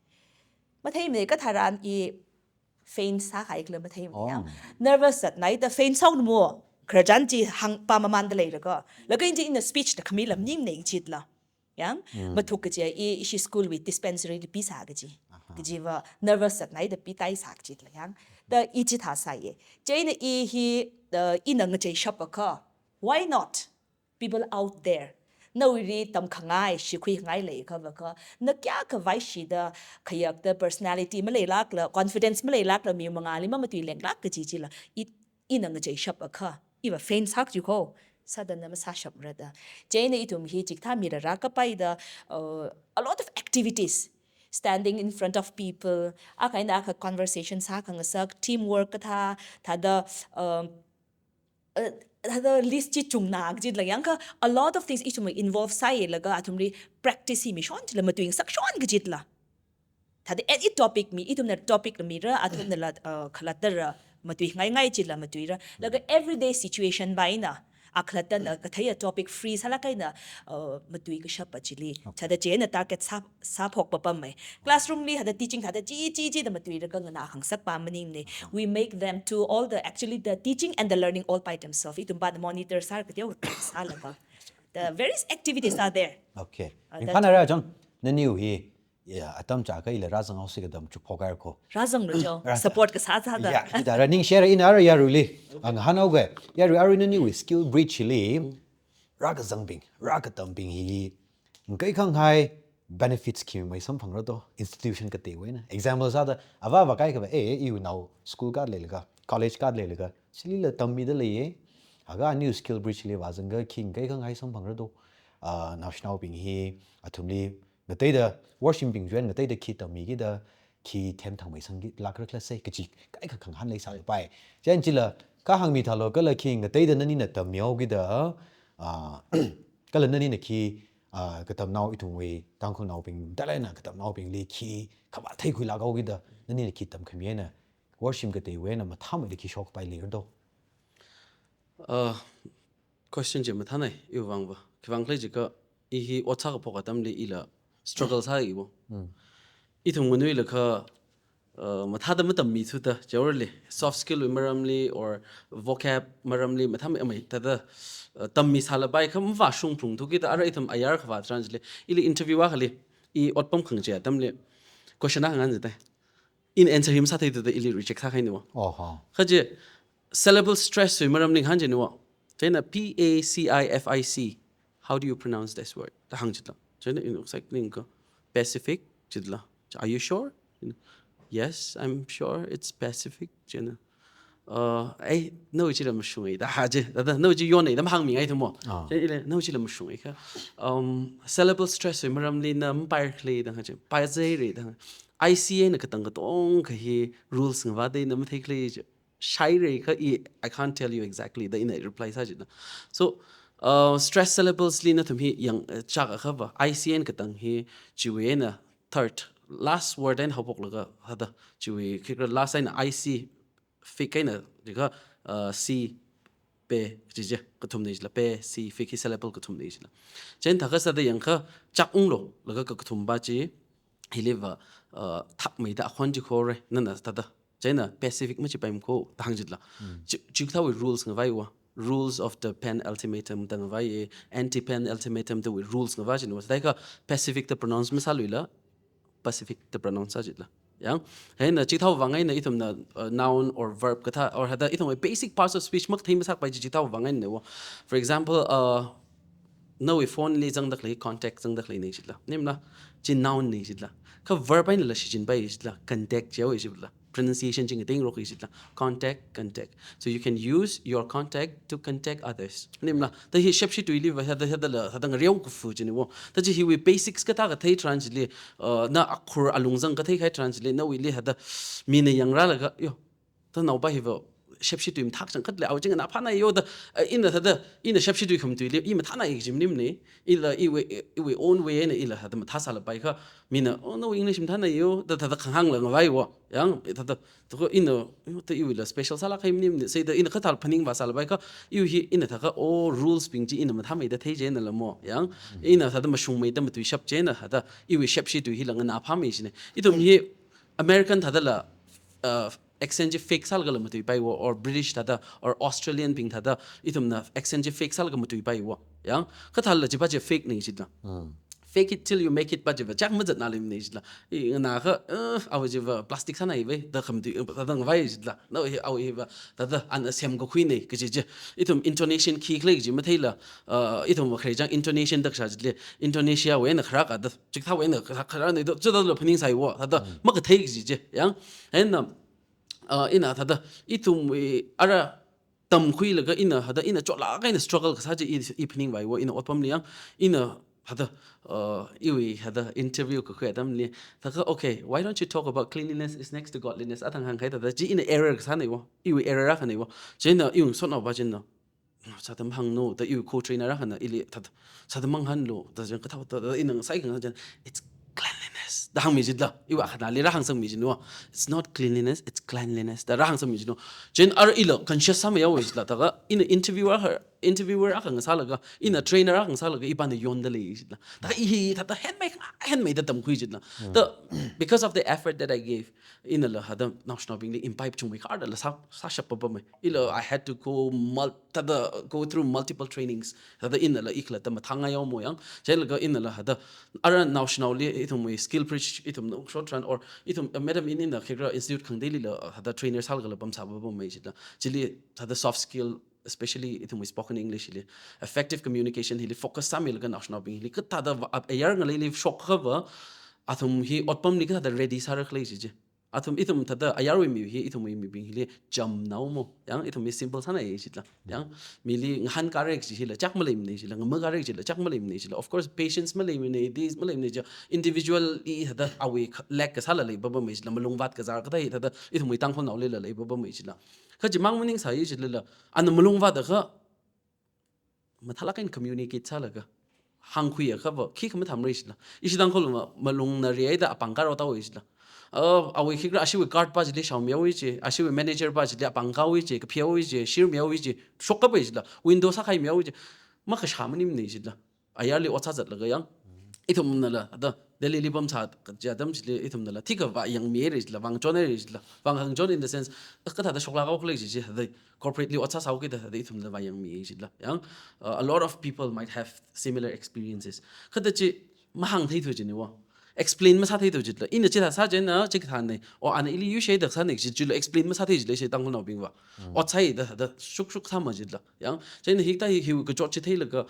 Matheimana katharan i faint sākahai khala matheimana yang. Nervous zatnaida faint sāhaowa mo. Khararchan chi hāngpamamanda leilakha. Laga ina chi ina speech da khami lam ning nei jitla. Yang, mathuk kaji i, ishi school wui dispensary li pisā kaji. Kajiva nervous zatnaida pitai sā kajitla yang. Da i chithā sāya. Chieina i hi, uh, ina ngacheishapakha. Why not? People out there. Nawuili tamkhangai, shikhuingai leikha vākha, na kayākha vaishida, khayakta personality maleilākla, confidence maleilākla, mi mangāli mamathuilenglāk kaji chila, i, ina ngacheishapakha, iva faint sāki ko, sāda na masāshapra da. Chieina ithum hi chikathā mira rākapaida, uh, a lot of activities, standing in front of people, akha eina akha conversation sākhangasak, teamwork kathā, thāda, um, uh, thāda list chi chungna kajitla yangkha, a lot of things ithum involve sālaga athumli practice hi mishon chila matuingasak shon kajitla. Thāda any topic mi, ithumna topic la mira, athumnala, uh, khalattara matuingaingai chila matuira. Laga everyday situation va eina, akhalattana katheiya topic free sālāk eina, uh, matuikashapa chili. Thāda chieina target sā, sāphokpapamei. Classroom li thāda teaching thāda chi, chi, chida matuilaga nganākhangasakpa maningmana. We make them do all the, actually the teaching and the learning all by themselves. Ithumva monitor sālaga teo sālaga. The various activities are there. Okay. Uh, that Miphan ara chang, naniwui hi, ya, atam chakha ila rāzanghaosi katam chukphok haira ko. Rāzanglu chang, rāzang. Support kasā sāda. Ya, ithāra ningshira ina ara yaruili. Ngahānhaoga, yarui arui naniwui skill bridge li, rākazangbing, rākatambing hi, ngakeikhangai benefits khi mi maisāmphangra to, institution kateiwui eina. Example sāda, avā vākahai kava, eh, iwui nao school kāda leilaga, college kāda leilaga, chilila tammida leiya. Aga aniwui skill bridge li vāzangakha khi ngakeikhangai sāmphangra to. Ah, naoshinaobing hi, athumli, ngateida, worshipbing join ngateida khi tammikida, khi themthang maisangki, lākra khala sai, kaji, kaikha khangahān leisālapai. Chieina chila, kahāng mithālu kala khi ngateida nanina tammihaokida, ah, kala nanina khi, ah, katamnao ithumwui, Tangkhulnaobing, dalai na katamnaobingli khi, khavāt theikhuilāk haokida, nanina khi tamkhami eina, worship kateiwui eina mathāmeida khi shokpai leira to. Uh, question chi mathānei, iwui vangva. Khiwuivang khala jiakha, i hi ot sākaphok atamli ila struggle sāi bo. Ithum nganuilakha, uh, mathāda matammithuda, generally, soft skill wui maramli or vocab maramli, mathāmei amei, thāda, uh, tammisālapai kha mavāshungphalungthukida, ara ithum ayar khavā tharan chili, ili interview akhali, I otpam khangachei atamli question akha ngahānzat. Ina answer hi masāthei thāda ili reject sākahaina wo. Oho. Kha chi syllable stress wui maramli ngahān china wo. Chieina P A C I F I C. How do you pronounce this word? Da hāng chitla. Chieina ina exactly ngahān Pacific chitla. Are you sure? Yes, I'm sure it's Pacific. Chieina, uh, ei, nawui chila mashunga da hāng chi. Thāda nawui chi yonga da mahāngmingai thāmo. Ah. Chieina ila nawui chila mashunga kha. Um, syllable stress wui maramli na mapaira khala da hāng chi. Paizaira da hāng. I C A na katang katongkha hi rules ngavāda na matheikhala chi. Shaira kha i, I can't tell you exactly da ina reply sā china. So, uh, stress syllables li nathum hi yang, uh, chak akhava. I C A na katang hi chiwui eina third, last word eina haophoklaga thāda chiwui khikha last eina I C fik eina, chikha, uh, C, pe, chi chi, kathumna chila, pe, C, fik hi syllable kathumna chila. Chieina thākha sāda yangkha chak unglo, laga kakathumva chi, hiliva, uh, thakmeida akhon chi khore, nana thāda. Chieina Pacific machipaimana ko, da hāng chitla. Mm. Chi, chikathāwui rules ngavai wo. Rules of the Pan Ultimatum da ngavai, anti-Pan Ultimatum da wui rules ngavai china wo. Thāda kha Pacific da pronounce masāluila, Pacific da pronounce sā chitla. Yang, hieina chikathāwui vang eina ithumna, uh, noun or verb kathā, or thāda ithumwui basic parts of speech makathei masāpai chi chikathāwui vang eina wo. For example, uh, nawui phone li zangda khalei contact zangda khaleina chitla. Maningmala, chi noun na chitla. Kha verb einala shichinpai chitla, contact jihaowa chitla. Pronunciation chi ngateirok chitla. Contact, contact. So you can use your contact to contact others. Maningmala, thāda hi shepshi tuiliva thāda, thādala, thāda ngareo kafu china wo. Thāda chi hiwui basics kathā kathei tharan chili, uh, na akhur alung zang kathei kahai tharan chili, nawuili thāda mina yangrālaga, yo, thāda naopa hiva shepshi tui mathākachang khat lei, awui chi nganāphānai yo da, uh, ina thāda, ina shepshi tui khamatuili, i mathānai kaji maningmana, ila iwui, iwui own way eina ila thāda mathāsālapai kha, mina, oh, nawui English mathānai yo, da thāda khangahāngla ngavai wo, yang, thāda, thākha ina, yo, da iwuila special sālāk kahai maningmana, sāda ina kathāla phaningvāsālapai kha, iwui hi ina thākha, oh, rules bing chi ina mathāmeida thei china la mo, yang, ina thāda mashungmeida matuishap china, thāda iwui shepshi tui hila nganāphāmei china. Ithum hi American thādala, uh, accent chi fake sālagala matuipai wo, or British thāda, or Australian bing thāda, ithumna accent chi fake sālaga matuipai wo. Yang, kathāla chiva chi fake na chitla. Mm. Fake it till you make it va chiva chak mazatna lei na chitla. I nganākha, uh, awui chiva plastic sānai ve, da khamatui, uh, thāda ngavai chitla. Nawui hi, awui hiva, thāda ana semkakhuina kaji chi. Ithum intonation khi khala kaji matheila, uh, ithumva khare chang intonation da kashā chili. Indonesia wui eina kharā kathā, chikathāwui eina kharā, kharāna da, chithāla phaningsai wo, thāda, mm, makathei kaji chi, yang. Hieina, uh, ina thāda, ithumwui ara tamkhuilaga ina thāda, ina chotlāk eina struggle kasā chi i, i phaningvai wo, ina otpamli yang, ina thāda, uh, iwui thāda interview kakhui atamli, thākha, okay, why don't you talk about cleanliness is next to godliness, athang hāngkahai thāda, chi ina error kasāna wo, iwui error akhana wo, chieina iwui sotnaopa china, sāda mahānglu, da iwui co-trainer akhana ili thāda, sāda mangahānlu, da chieina kathā thāda ina ngasai khangasan, it's cleanliness. Da hāngmi chitla, iwui akhana lira hāngsangmi china wo. It's not cleanliness, it's cleanliness. Da rāhāngsangmi china wo. Chieina ara ila conscious sāmeihaowa chitla, thākha ina interviewer akha, interviewer akha ngasālaga, ina trainer akha ngasālaga, ipana yonda lei chitla. Thākha i hi, thāda henmei, henmeida tamkhui chitla. Mm. Da, because of the effort that I gave, inala thāda naoshinaobingli imbibe chungmeikharda la sā, sāshap papamei. Ila, I had to go mul-, thāda go through multiple trainings. Thāda inala ikhalatta mathāngai haowa mo yang. Chieina laga inala thāda ara naoshinaoli ithumwui skill bridge ithumna short run or ithum, uh, madam inina khikha institute khangateilila, uh, thāda trainer sālagala pamsā papamei chitla. Chili thāda soft skill, especially ithumwui spoken English hili, effective communication hili focus sāmeilaga naoshinaobing hili kathāda va, ap, ayar ngaleili shokkahava, athum hi otpamli kathāda ready sāra khala chi chi. Athum, ithum thāda ayarwui mi hi, ithumwui mibing hili jamna haowa mo. Yang, ithum hi simple sānai chitla. Yang, mili ngahānkare kaji hila chak maleimana chitla, ngamakare kaji hila chak maleimana chitla. Of course, patience maleimana, this maleimana chi. Individual i thāda awui kh-, lack kasāla lei papamei chitla, malung vātkazār kathā hi thāda ithumwui Tangkhulnaolila lei papamei chitla. Kha chimang maningsai chitla la, ana malung vātakha, mathālāk eina communicate sālaga, hāngkhui akhava, khikha mathāmara chitla. Ishi Tangkhul ma, malungna rihaida apāng kāra tāhaowa chitla. Uh, awui khikha ashiwui guard pa chili shaomihaowa chi, ashiwui manager pa chili apāng kāhaowa chi, kaphihaowa chi, shirmihaowa chi, shokkapai chitla, window sākhaimihaowa chi. Makashā maningmana chitla. Ayarli ot sāzatlaga yang. Ithumnala, thāda, Delhili pamsā kaji atam chili, ithumnala, thikha vāyangmihaira chitla, vāngachonhaira chitla, vāngachon in the sense, kathāda shoklāk haokhala chi chi, thāda, corporately ot sāsāhaokida, thāda ithumnala vāyangmi chitla. Yang, uh, a lot of people might have similar experiences. Kathāda chi, mahāngtheithu china wo. explain masāthei to jitla. Ina chithā sā chieina chikathānei. O ana ili yuishaida sānei kaji chila explain masāthei jitla ishi Tangkhulnaobingva. Ot sāi da, da shuk shuk sāma jitla. Yang, chieina hikathā hi, hi kachot chitheilaga,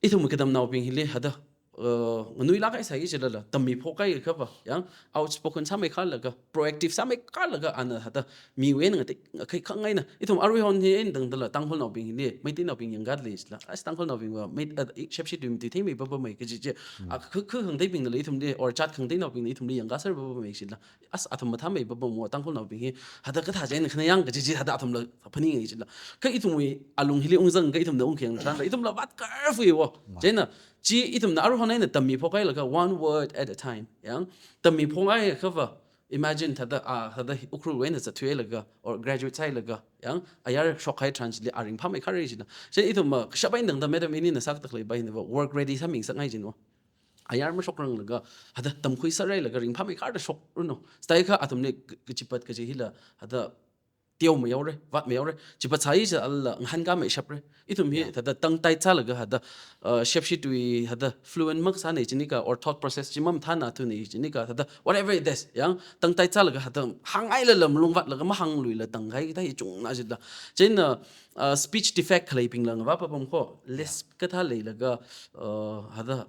ithum katamnaobing hili hithāda, uh, nganuilāk kahai sāi jilala, tammi phok kahai kava, yang, outspoken sāmeikhalaga, proactive sāmeikhalaga, ana hithāda, miwui eina ngateikahai khangaina. Ithum aruihon hi eina tangdala, Tangkhulnaobing hili, Meiteinaobing yangkhat lei jila. As Tangkhulnaobingva, Mei-, uh, shepshi tui matuitheimei papamei kaji chi. A, khu, khu khangateibingla ithumli, or jat khangateinaobingla ithumli yangkasera papamei jila. As athum mathāmei papamwo, Tangkhulnaobing hi, hithāda kathā chieina khana yang kaji chi, hithāda athumla phaningai jila. Kha ithumwui alung hili ungzang, kha ithumna ungkhayang tharanla, ithumla vātkarfui wo. Chieina, chi ithumna aruihon eina tammi phok kahailaga, one word at a time. Yang, tammi phok kahai kava, imagine hithāda, ah, hithāda Ukhrulwui eina zatthuilaga, or graduate sāhailaga, yang, ayar shokkahai tharan chili a ringphāmeikharei jila. Chieina ithumva, kashap eina tangda madam inina sāktak leipai nava, work ready sāmingasakngai jino. Ayar mashokranglakha, hithāda tamkhui sārailaga ringphāmeikharda shokra no. Stāikha athumli k-, kachipat kaji hila, hithāda teomeiyore, vātmeiyore. Chipat sāi jilala, ngahānkāmeishapre. Ithum hi, hithāda tongue tied sālaga, hithāda, uh, shepshi tui, hithāda fluent makasānei jinikha, or thought process chi mamathānathunei jinikha, hithāda whatever it is, yang, tongue tied sālaga, hithāda hāngngailala malungvātlaga, mahāngluila tangkahai kathā hi chungna jila. Chieina, uh, speech defect khaleibingla ngavā papam kho, lisp kathā leilaga, uh, hithāda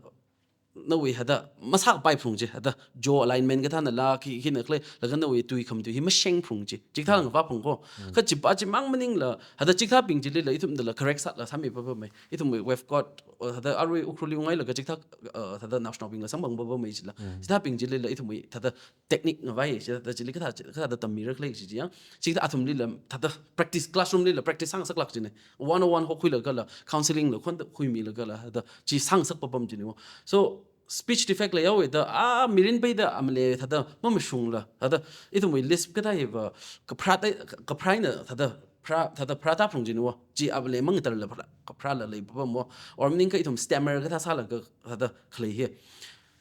nawui hithāda masākapai phung chi, hithāda jaw alignment kathānala, khi, khina khalei, laga nawui tui khamatui hi masheng phung chi. Chikathā ngavā phung kho. Kha chipa chimang maningla, hithāda chikathābing chilila, ithumdala correct sāla sāmi papamei. Ithumwui, we've got, uh, hithāda arui Ukhrulli ungailaga chikathā, uh, hithāda naoshinaobingla samphang papamei jila. Chikathābing chilila, ithumwui, hithāda technique ngavai, chi, hithāda chili kathā, kathāda tammira khalei chi, chi yang. Chikathā athumlila, hithāda practice, classroom lila practice sāngasaklāk jine. One on one hokhuilagala, counseling la khonda khuimilagala, hithāda chi sāngasak papam jine wo. So, speech defect la yaowe da, a, mirin peida amale hithāda mamashungla, hithāda ithumwui lisp kathā hiva, kapharā tai, kapharā eina hithāda, pharā, hithāda pharātā phung jine wo, chi amale mangatarla pharā, kapharāla lei papam wo, or maningakha ithum stammer kathā sālaga, hithāda khalei hi.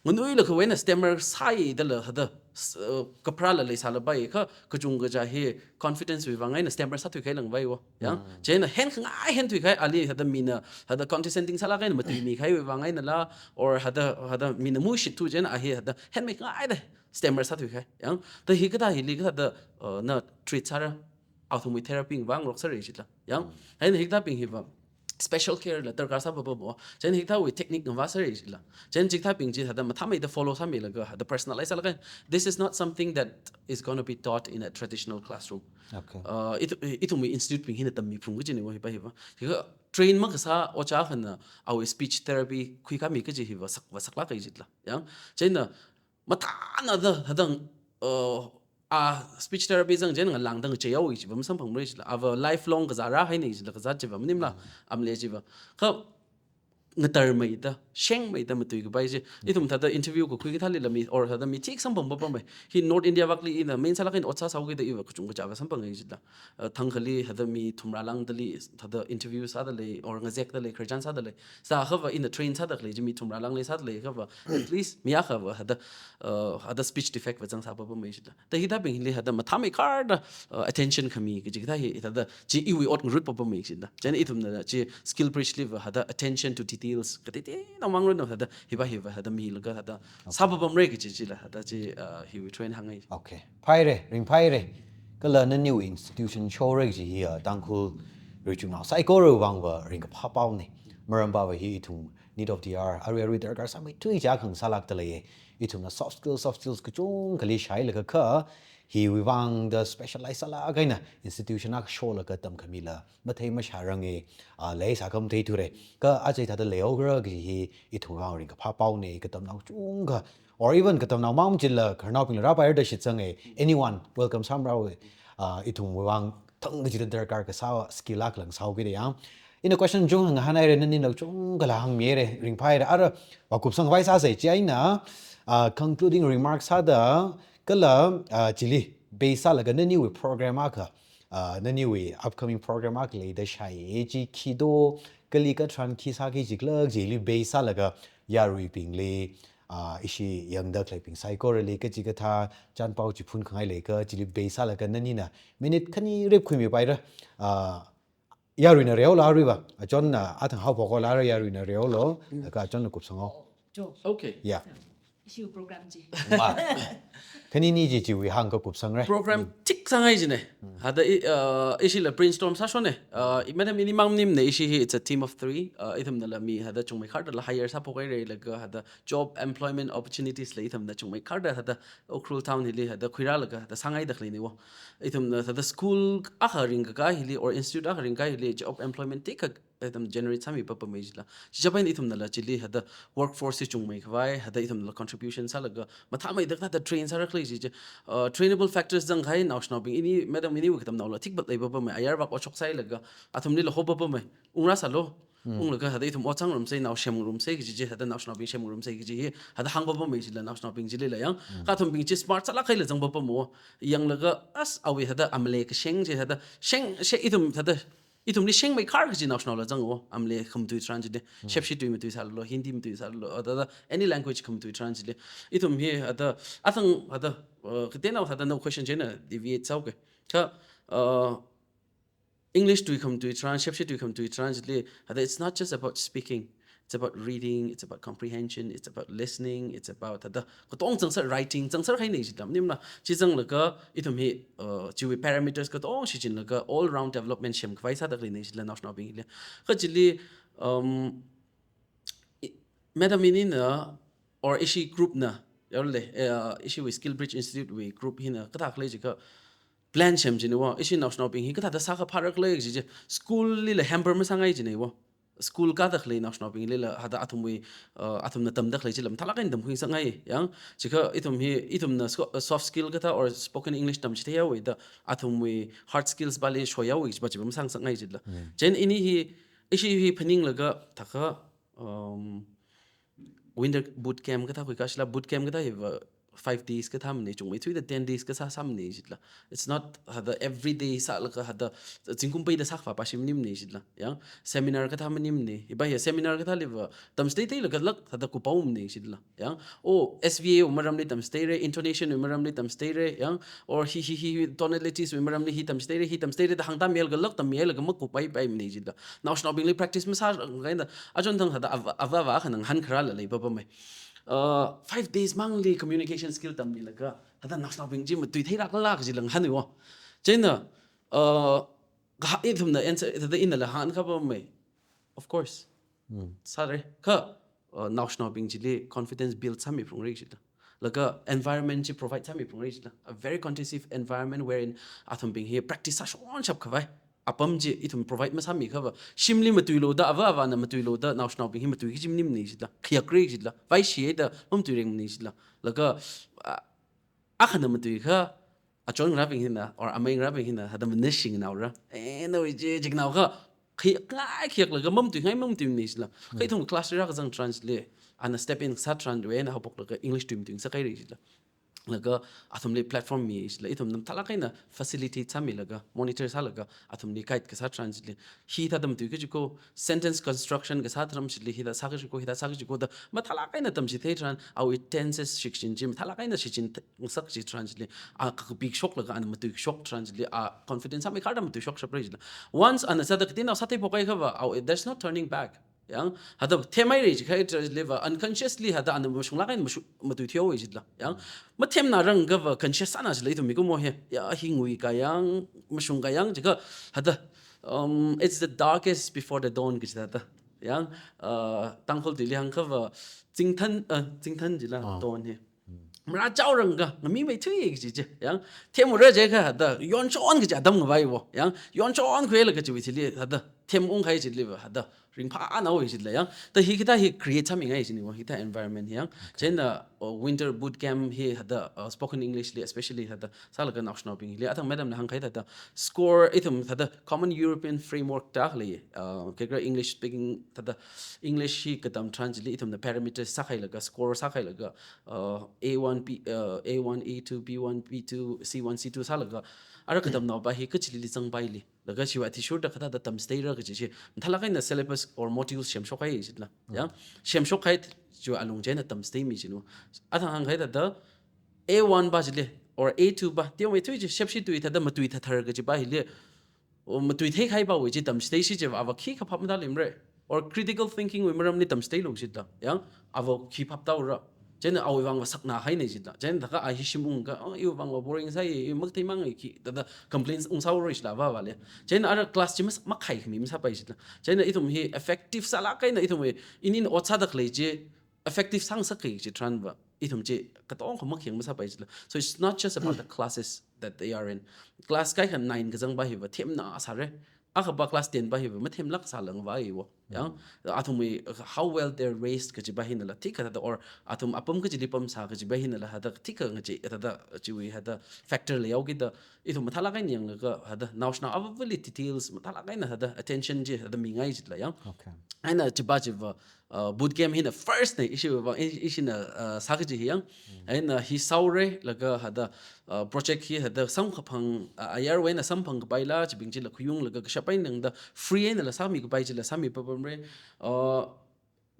Nganuilakha wui eina stammer sāi dala hithāda, s-, uh, kapharāla leisālapai kha, kachungkha chi hi confidence wui vang eina stammer sāthuikahai langvai wo. Yang, chieina hen khangai hen thuikahai ali hithāda mina, hithāda condescending sālāk eina matuimikahaiwui vang einala, or hithāda, hithāda mina muishithu chieina a hi hithāda henmei khangaida stammer sāthuikahai. Yang, da hikathā hili kathāda, uh, na treat sāra, athumwui therapy vāngarok sāra jila. Yang, eina hikathābing hiva special care la darkar sā papam wo. Chieina hikathāwui technique ngavā sāra jila. Chieina chikathābing chi hithāda mathāmeida follow sāmilaga, hithāda personalize sālaga. This is not something that is gonna be taught in a traditional classroom. Okay. Uh, ithu-, ithumwui institute bing hina tammi phung kajine wo hipa hiva. Hika train makasā ojā akhana awui speech therapy khuikāmi kaji hiva sak-, va saklāk kahai jila. Yang, chieina mathānada, hithāda, uh, a speech therapy zang chieina ngalāngda ngachei haowa jiva masamphangmara jila. Ava lifelong kazā rāhaina jila kazāt chiva maningla, amale chiva. Kha ngatarmeida, shengmeida matuikapai chi. Ithum hithāda interview kakhui kathālila mi, or hithāda mi thik samphang papamei. Hi North India vakli ina main sālāk eina ot sāsāhaokida iva kachungkha chiva samphangai jila. Uh, thangkhali hithāda mi thumrā lāngdali, hithāda interview sādalei, or ngazekdalei, khararchan sādalei. Sākhava ina train sāda khalei chi mi thumrā lāngli sādalei khava, at least mi akhava hithāda, uh, hithāda speech defect va zangsā papamei jila. Da hikathābing hili hithāda mathāmeikharda, uh, attention khami kaji kathā hi, hithāda chi iwui ot ngarut papamei jila. Chieina ithumna chi Skill Bridge liva hithāda attention to details kateiteina mang run hithāda hiva hiva hithāda milaga hithāda sā papamra kaji chila hithāda chi, uh, hiwui train hāngngai. Okay. Phaire, ringphaire. Kala naniwui institution shora kaji hi, uh, Tangkhul richumnao saikorawui vangva ringkaphā paone. Maramva hi ithum need of the hour, arui arui darkar sāmeithui chi akha ngasālākda leiye. Ithumna soft skills, soft skills kachungkhali shailaga kha, hiwui vangda specialize sālāk eina institution akha sholaga tamkhamila mathei mashārange, ah, leisā khamatheithure. Kha aja hithāda leihaokara kaji hi ithumwui vang ringkaphā paone, katamnao kachungkha, or even katamnao mang chila, khararnaobingla rāpairada shitsange, anyone, welcome sāmara we, ah, ithumwui vang thang kachida darkar kasā skill akha la ngasāhaokida yang. Ina question kachungkha ngahānhaire, nanina kachungkhala hāngmihaire, ringphaire, ara vākupsangvai sāsei, chieina, ah, concluding remarks sāda, kala, ah, chili base sālaga naniwui program akha, ah, naniwui upcoming program akha leida shai, chi khi do, kali katharan khi sāki jikla, chili base sālaga yaruibingli, ah, ishi yangda khaleibing saikorali kachikathā chānpao chi phunkhangai leiakha, chili base sālaga nanina minute khani rep khuimipaira, ah, yaruina reola aruiva, achonna athang haophokhaola ara yaruina reolo, laga achonna kupsanghao. Okay. Yeah. Ishiwui program chi. Ma. Khanini chi chiwui hāngkha kupsang rai. Program thik sāngai jine. Hada i, uh, ishila brainstorm sāshone. Uh, i madam ini mang maningmane, ishi hi it's a team of three. Uh, ithumnala mi hada chungmeikharda la hire sāphok haireilaga hada job employment opportunities la ithumna chungmeikharda hada Ukhrul town hili hada khuirālaga hada sāngaida khaleine wo. Ithumna hada school akha ringkakā hili or institute akha ringkakā hili job employment thik kha ithum generate sāmi papamei jila. Chichāpaina ithumnala chili hada workforce chi chungmeikhavai, hada ithumnala contribution sālaga, mathāmeida hada train sāra khalei chi chi. Uh, trainable factors zangkahai naoshinaobing ini, madam iniwui katamnaola thik bat lei papamei, ayar vak otshoksailaga, athumlila ho papamei, ungrāsālo. Unglaga hada ithum ot sāngarumsei, nao semngarumsei kaji chi, hada naoshinaobing semngarumsei kaji hi, hada hāng papamei jila, naoshinaobing chilila yang. Kha athumbing chi smart sālāk kahaila zang papamei. Yanglaga as awui hada amale kasheng chi, hada sheng, she ithum hada ithumli shengmeikhar kaji naoshinaola zang wo, amale khamatui tharan chili. Shepshi tui matuisālalo, Hindi matuisālalo, or the, the, any language khamatui tharan chili. Ithum hi hada, athang hada, uh, kateonao hada no question china deviate sāuke. Kha, uh, English tui khamatui tharan, Shepshi tui khamatui tharan chili, hada it's not just about speaking. It's about reading, it's about comprehension, it's about listening, it's about hada katong zangser, writing zangser kahaine jila. Maningmana, chi zanglaga ithum hi, uh, chiwui parameters katong shichinlaga all round development semkhavai sāda khaleine jila naoshinaobing hili. Kha chili, um, i-, madam inina or ishi group na, yarle, uh, ishiwui Skill Bridge Institute wui group hina kathā khalei jiakha plan sem jine wo, ishi naoshinaobing hi kathāda sākha phāra khalei kaji chi, school lila hamper masāngai jine wo. School kāda khalei naoshinaobinglila hada athumwui, uh, athumna tamda khalei chila mathālāk eina tamkhui sāngai, yang. Chiakha ithum hi, ithumna sco-, uh, soft skill kathā or spoken English tamchithei haoda, athumwui hard skills pali shoihaowa kajipa chipa masāngasakngai jila. Chieina ini hi, ishi hi phaninglaga thākha, um, winter boot camp kathā khuikashila, boot camp kathā hiva five days kathāmane, chungmeithuida ten days kasā sāmane jila. It's not hada every day sālaga hada zingkum peida sākhavai pashi maningmane jila. Yang, seminar kathā maningmane. Hipa hi seminar kathāliva tamchithei theilaga lāk hada kupaomane jila. Yang, oh, S V A wui maramli tamchitheire, intonation wui maramli tamchitheire, yang, or hi, hi, hi, tonalities wui maramli hi tamchitheire, hi tamchitheire da hāngtāmihailaga lāk tammihailaga makuppaipaimane jila. Naoshinaobingli practice masāranglei da, achon thang hada ava, ava, ava akhana ngahānkharāla lei papamei. Uh, five days mangli communication skill tammilaga, hada naoshinaobing chi matuitheira khala kajila ngahānwui wo. Chieina, uh, kaha ithumna answer, hada inala hāngkha papamei. Of course. Sāre. Kha, uh, naoshinaobing chili confidence build sāmiphungra jila. Laga environment chi provide sāmiphungra jila. A very conducive environment wherein athumbing hi practice sāshonshap khavai apam chi ithum provide masāmikhava, shimli matuilu da, ava avana matuilu da, naoshinaobing hi matuiki kaji maningmane jila. Khayakra jila. Vaishihaida mamatuirangmane jila. Laga, ah, akhana matuikha, achon ngarābing hina, or amei ngarābing hina, hada manashing naora. Eh, nawui chi, chiknaokha, khi-, khangai khayaklaga mamatuingai mamatuimane jila. Kha ithum class rākazang tharan chili, ana step in kasā tharan wui eina haophoklaga English tui matuingasakhaira jila. Laga athumli platform mi jila, ithumna mathālāk eina facilitate sāmilaga, monitor sālaga, athumli guide kasā tharan chili. Hithāda matuiki kaji ko, sentence construction kasā tharan chili, hithāda sāki kaji ko, hithāda sāki kaji ko da, mathālāk eina tamchithei tharan, awui tenses shichin chi, mathālāk eina shichin th-, ngasak kaji tharan chili, a kakapik shoklaga, ana matuishok tharan chili, a confidence sāmeikharda matuishokshapra jila. Once ana sāda kateonao sātheiphokhaikhava, awui, there's no turning back. Yang, hada themhaira jikhai tharan chiliva, unconsciously hada ana mashunglāk eina mashu-, matuitheowa jila. Yang, mathemnarangkhava conscious sāna jila ithum mikumo hi. Ya, hi nguikayang, mashungkayang, jiakha, hada, um, it's the darkest before the dawn kaji thāda. Yang, uh, Tangkhul tuili hāngkhava, zingthan, uh, zingthan jila, dawn hi. Marāchaorangkha, ngamimeithui kaji chi. Yang, themura jiakha hada, yonshon kaji atam ngavai wo. Yang, yonshon khuilaga chiwui thili, hada, themungkahai chiliva, hada, ringphānao jila yang. Da hikathā hi create sāmingai jine wo, hikathā environment hi yang. Chieina, uh, winter boot camp hi hada, uh, spoken English li, especially hada, sālaga naoshinaobingli, athang madam na hāngkahai thāda, score ithum thāda, common European framework da khalei, uh, kaikhara English speaking thāda, English hi katam tharan chili ithumna parameters sākhailaga, score sākhailaga, uh, A one, B, uh, A one, A two, B one, B two, C one, C two sālaga, ara katamnaopa hi kachili zangpaili. Laga chiwui athishurda kathāda tamchitheira kaji chi, mathālāk eina syllabus or modules semshokhai jila. Yang, semshokhai chiwui alung chieina tamchitheimi jine wo. Athang hāngkahai thāda, A one pa chili, or A two pa, teomeithui chi, Shepshi tui thāda matuithathar kajipa hili, o, matuitheikahaipa wui chi tamchitheisi chiva, ava khikha phap matālumra. Or critical thinking wui maramli tamchitheilu jila. Yang, ava khi phaptāora. Chieina awui vangva sakna haina jila. Chieina thākha a hi shim ungkha, oh, iwui vangva boring sāya, i makatei mang ki, thāda complaints ungsāhaora jila va va le. Chieina ara class chi mas-, makhaikhami masāpai jila. Chieina ithum hi effective sālāk eina ithum hi, inin ot sāda khalei chi, effective sāngasak kaji tharanva, ithum chi katongkha makhayang masāpai jila. So it's not just about the classes that they are in. Class kaikha nine kazangva hiva themna sāra. Akhava class ten va hiva mathemlāk sālāngva hiva. Yang, athumwui, uh, how well they're raised kajiva hinala thikha thāda, or athum apam kachili pamsā kajiva hinala thāda thikha ngaji thāda chiwui thāda factor leihaokida, ithum mathālāk eina yanglaga thāda naoshinao avāvali details mathālāk eina thāda attention chi thāda mingai jila yang. Okay. Eina chiva chiva, uh, boot camp hina first na ishi va, i-, ishina, uh, sā kaji hi yang. Eina hi sāhaora laga thāda, uh, project hi thāda samkaphang, uh, ayarwui eina samphang kapaila, chibing chila khuiunglaga kashap eina tangda free einala sāmi kapai chila sāmi papamra. Uh,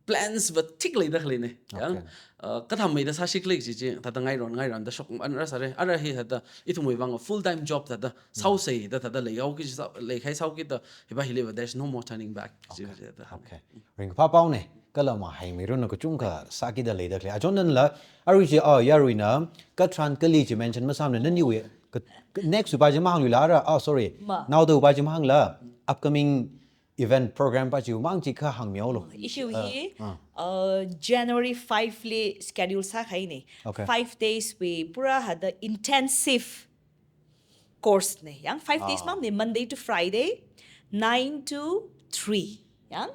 plans va thik leida khaleina. Yang, Okay. uh, kathāmeida sāsi khalei chi chi, thāda ngairon ngairanda shokmara sāra. Ara hi thāda, ithumwui vang full time job thāda, sāhaosa da thāda leihaoki sā-, leikhai sāhaokida, hiva hiliva, there's no more turning back. Chi Okay. chi thāda. Okay. Ringphā paona, kala mahaimiranu kachungkha sākida leida khalei. Achon nanla, arui chi, oh, yaruina, katharan kali chi mention masāmana, naniwui, ka, ka, next upa chi mahāngluila ara, oh, sorry. Ma. Naoda upa chi mahāngla, upcoming event program pa chiwui mang chi kha hāngmihaolu. Ishiwui hi, Ah. uh, January five li schedule sākahaina. Okay. Five days wui pura thāda intensive course na. Yang five days Ah. mangna, Monday to Friday, nine to three. Yang,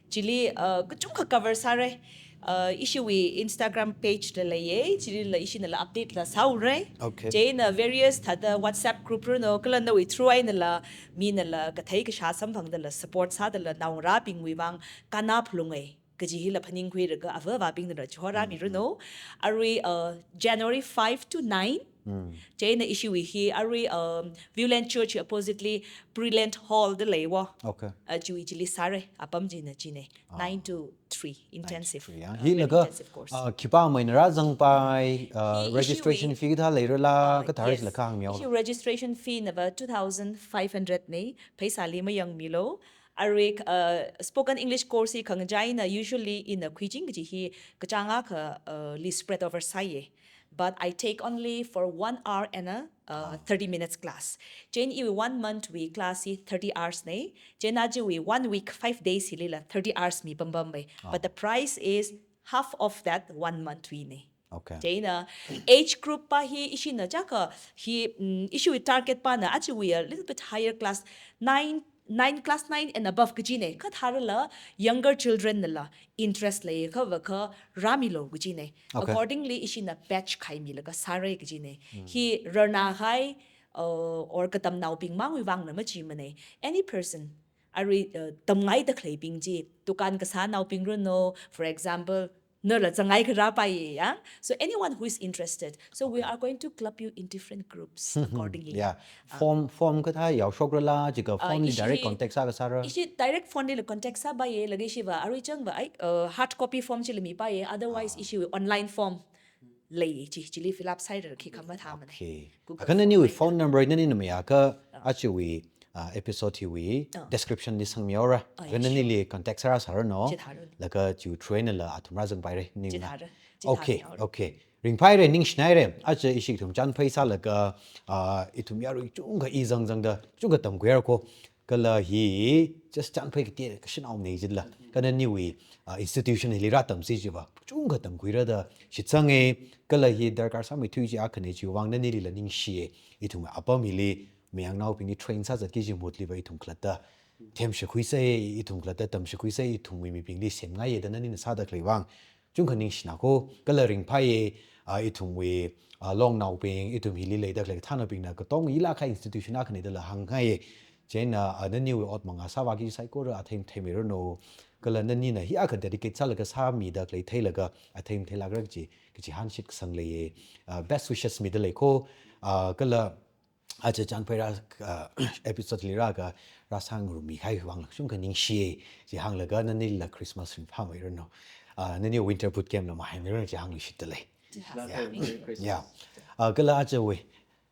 chili, uh, kachungkha cover sāra. Uh, ishiwui Instagram page la leiya, chilila ishinala update la sāhaora. Okay. Chieina various thāda WhatsApp group ranu, kala nawui through einala, minala kathei kashā samphangdala support sādala naongarābingwui vang kannā phalunga kaji hila phaningkhuilaga avāvābingnala chihorāmiranu. Arui, uh, January five to nine. Chieina ishiwui hi arui, um, Viewland Church opposite li Brilliant Hall da leiya. Okay. Uh, chiwui chili sāra, apam china china. Nine to three intensive. Yeah. Uh, Hi very laga, intensive course. uh, khipāmeina rāzangpai, uh, Hi, registration ishiwui, fee kathā leirala, uh, kathāra yes. Chila kha hāngmihaolu. Ishiwui registration fee nava two thousand five hundred na, pheisāli mayangmilu. Arui, uh, spoken English course hi khangachāna usually ina khuiching kaji hi kachāng akha, uh, li spread over sāya. But I take only for one hour and a, uh, thirty minutes class. Chieina iwui one month wui class hi thirty hours na. Chieina chiwui one week, five days hilila thirty hours mi pampamma. But the price is half of that one month wui na. Okay. Chieina age group pa hi ishina chaka hi, mm, ishiwui target pana achiwui a little bit higher class, nine, nine, class nine and above kajina. Kathārala younger children nala interest leiakha va kha rāmilu kajina. Okay. Accordingly, ishina batch khaimilaga sāra kajina. Hi rarnākahai, uh, or katamnaobing mangwui vangna machimana. Any person, arui, uh, tamngaida khaleibing chi, dukan kasānaobing ranu, for example, nala zangngai kharāpai ya. So anyone who is interested, so we are going to club you in different groups accordingly. Yeah. Form, form kathā yaoshokrala, chika Ah, form li ishi direct hi, contact sākasāra. Ishi direct form lila contact sāpaiya, laga ishiva arui changva, ai, uh, hard copy form chila mipaiya, otherwise ishiwui online form lei chi, chili fill up sāhaira khi khamathāmana. Okay. Google Akha naniwui form. Phone number nanina mayākha, achiwui, uh, episode hiwui Ah. description li sangmihaora. Ah, Akha yeah, sure. Nanili contact sārasāranu. Chithāra. Laga chiwui through einala athum rāzangpaira ningna. Chithāra. Okay, Chithāra. Okay. Ringphāhaira, ningshināhaira. Aja ishi ithum chānphai sālaga, uh, ithum yarui chungkha i zangzangda, chungkha tamkhuihaira ko. Kala hi just chānphai kati kashanao nei jila. Kha naniwui, uh, institution hili rātamsi chiva chungkha tamkhuira da shitsanga. Kala hi darkar sāmeithui chi akhana, chiwui vang nanilila ningshiya. Ithum apam hili mayarnaobing hi train sāzatki kaji mood liva ithum khalatta themshakhuisa, ithum khalatta tamshakhuisa, ithumwui mibingli semngaiya da nanina sāda khalei vang chungkha ningshina ko. Kala ringphāya, ah, ithumwui, ah, longnaobing, ithum hili leida khalei kathānaobingna katong ilakha institution akhana dala hāngngaiya. Chieina, ah, naniwui ot mangā sāvāki saikora athei matheimiranu. Kala nanina hi akha dedicate sālaga sāmida khalei theilaga athei matheilākra kaji, kachihān shitkasang leiya. Ah, best wishes mida lei ko. Ah, kala aja chānphai rā, ah, episode li rākha rāsāngarummikahai vang chungkha ningshiya. Chi hānglaga nanilila Christmas ringphāmeiranu. Ah, nani winter boot camp la mahaimiranu chi hāngluishitda lei. Yeah. Ah, kala ajawui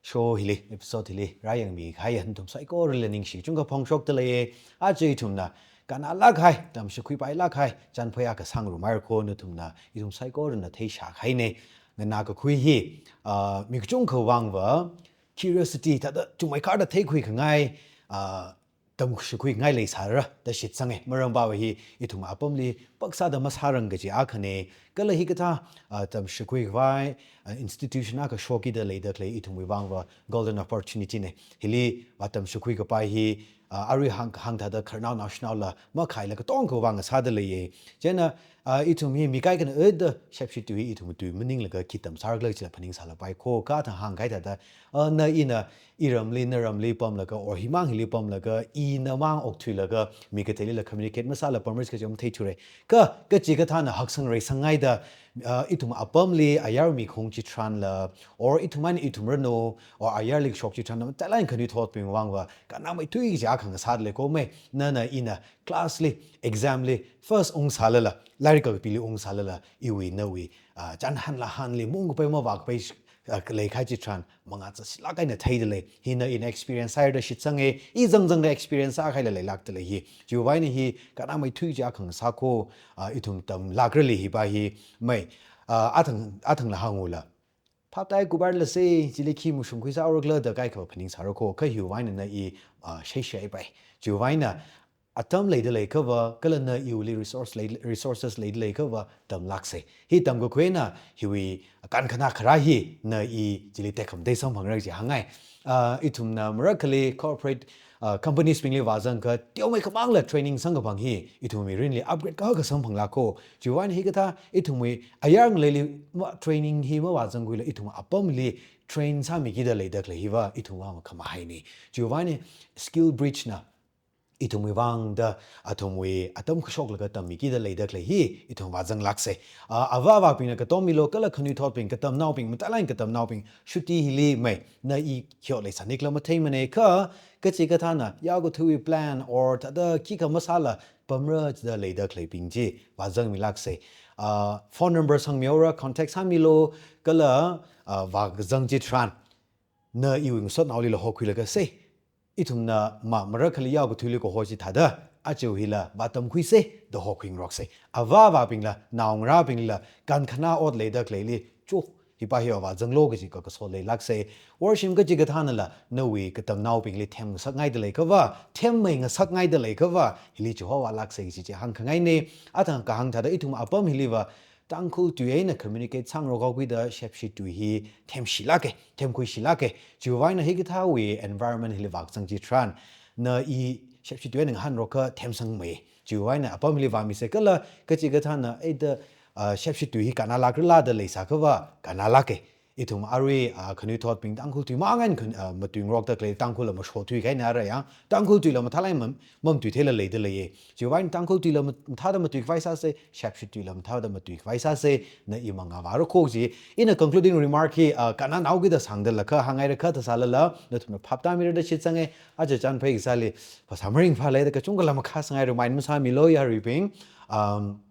show hili, episode hili rāyangmikahai nathum saikorali ningshi chungkha phongshokda lei. Aja ithumna kannalāk kahai, tamshikhuipailāk kahai chānphai akha sāngarumhaira kho, nathumna, ithum saikorana theishā kahaina. Nganākakhui hi, ah, mi kachungkha vangva curiosity thāda chungmeikharda theikhui khangai, ah, tamshikhui ngai leisāra da shitsanga. Maramva hi ithum apamli pāksāda masārang kaji akhana. Kala hikathā, ah, tamshikhui khavai, ah, institution akha shokkida leida khalei ithumwui vangva golden opportunity na. Hili vātamshikhui kapai hi, ah, arui hāng, hāngthāda khararnao naoshinaola makhaila katongkha vang sāda leiya. Chieina, ah, ithum hi mi kaikhana, eh, da shepshi tui hi ithum tui maninglaga khi tamsārakhala chila phaningsālapai kho, kathang hāngkahai thāda, ah, na ina iramli, naramli pamlaga, or himang hili pamlaga, inamang okthuilaga, mi kateilila communicate masāla pamra kaji matheithura. Kha, kachikathāna haksang reisangngaida, ah, ithum apamli ayar mikhong chitharanla, or ithum eina ithum ranu, or ayarli kashok chitharanla, matailāk eina khanuithotbing vangva kannāmeithui kaji akha ngasāda lei kho mei. Nana ina class li, exam li first ungsālala, lairik kapili ungsālala, iwui nawui, ah, chānhanla hanli maungkapai mavākapai, ah, leikahai chitharan mangā zatshilāk eina theida lei. Hi na ina experience sāhaira da shitsanga, i zangzangda experience sākahaila leilākda lei hi. Chiwui vang eina hi kannāmeithui kaji akha ngasā kho, ah, ithum tamlākrali hipa hi mei, ah, athang, athangla hāngula, phaptāi kuphairala sei, chili khi mashungkhui sāhaorakhala da kaikha phaningsāra kho, kha hiwui vang eina i, ah, shei sheipai. Chiwui vang eina atam leida leiakhava, kala na iwuili resource lei, resources leida leiakhava tamlāksa. Hi tamkakhui eina hiwui kankhanā kharā hi na i chili tekhamatei samphangra kaji hāngngai. Ah, ithumna marakhali corporate, ah, companies bingli vāzangakha teomeikha mangla training samkaphang hi ithumwui mirinli upgrade kahaka samphanglāk kho. Chiwui vang eina hikathā ithumwui ayar ngaleili ma, training hi mavāzangkhuila ithum apamli train sāmikida leida khalei hiva ithum vang makhamahaina. Chiwui vang eina skill bridge na ithumwui vangda athumwui atam kashok laga tammikida leida khalei hi ithum vāzanglāksa. Ah, avā avābingna katommilu, kala khanuithotbing, katamnaobing, matailāk eina katamnaobing, shuti hili mei, na i khi hot leisānikhala matheimana, kha kachikathāna yaokathuiwui plan or thāda khikha masāla pamra da leida khaleibing chi vāzangmilāksa. Ah, phone number sangmihaora, contact sāmilu, kala, ah, vāzang chitharan na iwui ngasotnaolila hokhuilaga sei, ithumna ma marakhali yaokathuili kaho chithāda, aja hila vātamkhuisa da hokhuingaroksa. Avā avābingla, naongarābingla, kankhanā ot leida khaleili, chu, hipa hi vāzanglu kaji kakaso leilāksa. Or shim kachikathānala nawui katamnaobingli themngasakngaida leiakhava, themmei ngasakngaida leiakhava, hili chihovālāksa kaji chi hāngkhangaina. Athang kahāng thāda ithum apam hiliva Tangkhul tui eina communicate sāngarokhaokida shepshi tui hi themshilāka, themkhuishilāka. Chiwui vang eina hikathāwui environment hili vāzang chitharan na i shepshi tui eina ngahānrokha themsangmei. Chiwui vang eina apam hili vāmisa, kala kachikathāna, eh, da, ah, shepshi tui hi kannalākrala da leisāakhava kannalāka. Ithum arui, ah, khanuithotbing Tangkhul tui mang eina khan, ah, matuingarokda khalei, Tangkhulla mashothui kahaina ara ya. Tangkhul tuila mathālāk eina mam, mamatuitheila leida leiya. Chiwui vang eina Tangkhul tuila mat, mathāda matuikhavai sāsa, shepshi tuila mathāda matuikhavai sāsa, na i mangā vāra kho kaji. Ina concluding remark hi, ah, kannanaokida sangdalakha hānghaira kha thāsālala, nathumna phaptāmira da shitsanga. Aja chānphai kasāli phasā maringphā leida kachungkhala makhāsanghai, remind masāmilu yaruibing. Um,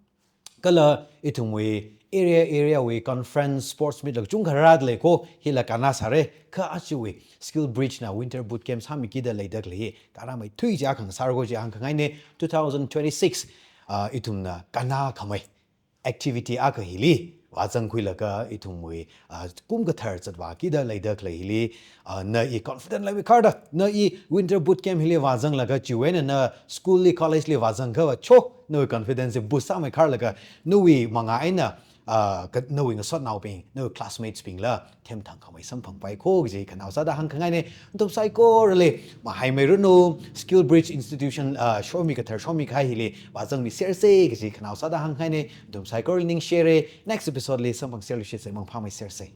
kala ithumwui area, area wui conference, sports meet la kachungkha rāda lei kho, hila kannasāra, kha ajawui skill bridge na winter boot camp sāmikida leida khalei hi kannāmeithui kaji akha ngasāra kho kaji hāngkhangaina. Two thousand twenty-six, ah, ithumna kannakhamei activity akha hili vāzangkhuilaga ithumwui, ah, kum kathar zatvākida leida khalei hili, ah, na i confident leikharda, na i winter boot camp hili vāzanglaga chiwui eina na school li, college li vāzangkhava cho, nawui confidence boost sāmeikharlaga, nawui mangā eina, ah, ka, nawui ngasotnaobing, nawui classmates bingla themthangkhamei samphangpai kho kaji khanao sāda hāngkhangaina. Nathum saikorali mahaimeiranu, Skill Bridge Institution, ah, shomi kathar shomi kahai hili vāzangmisersa kaji khanao sāda hāngkhangaina. Nathum saikorali ningshira. Next episode li samphangserluishitsa, mangphāmeisersa.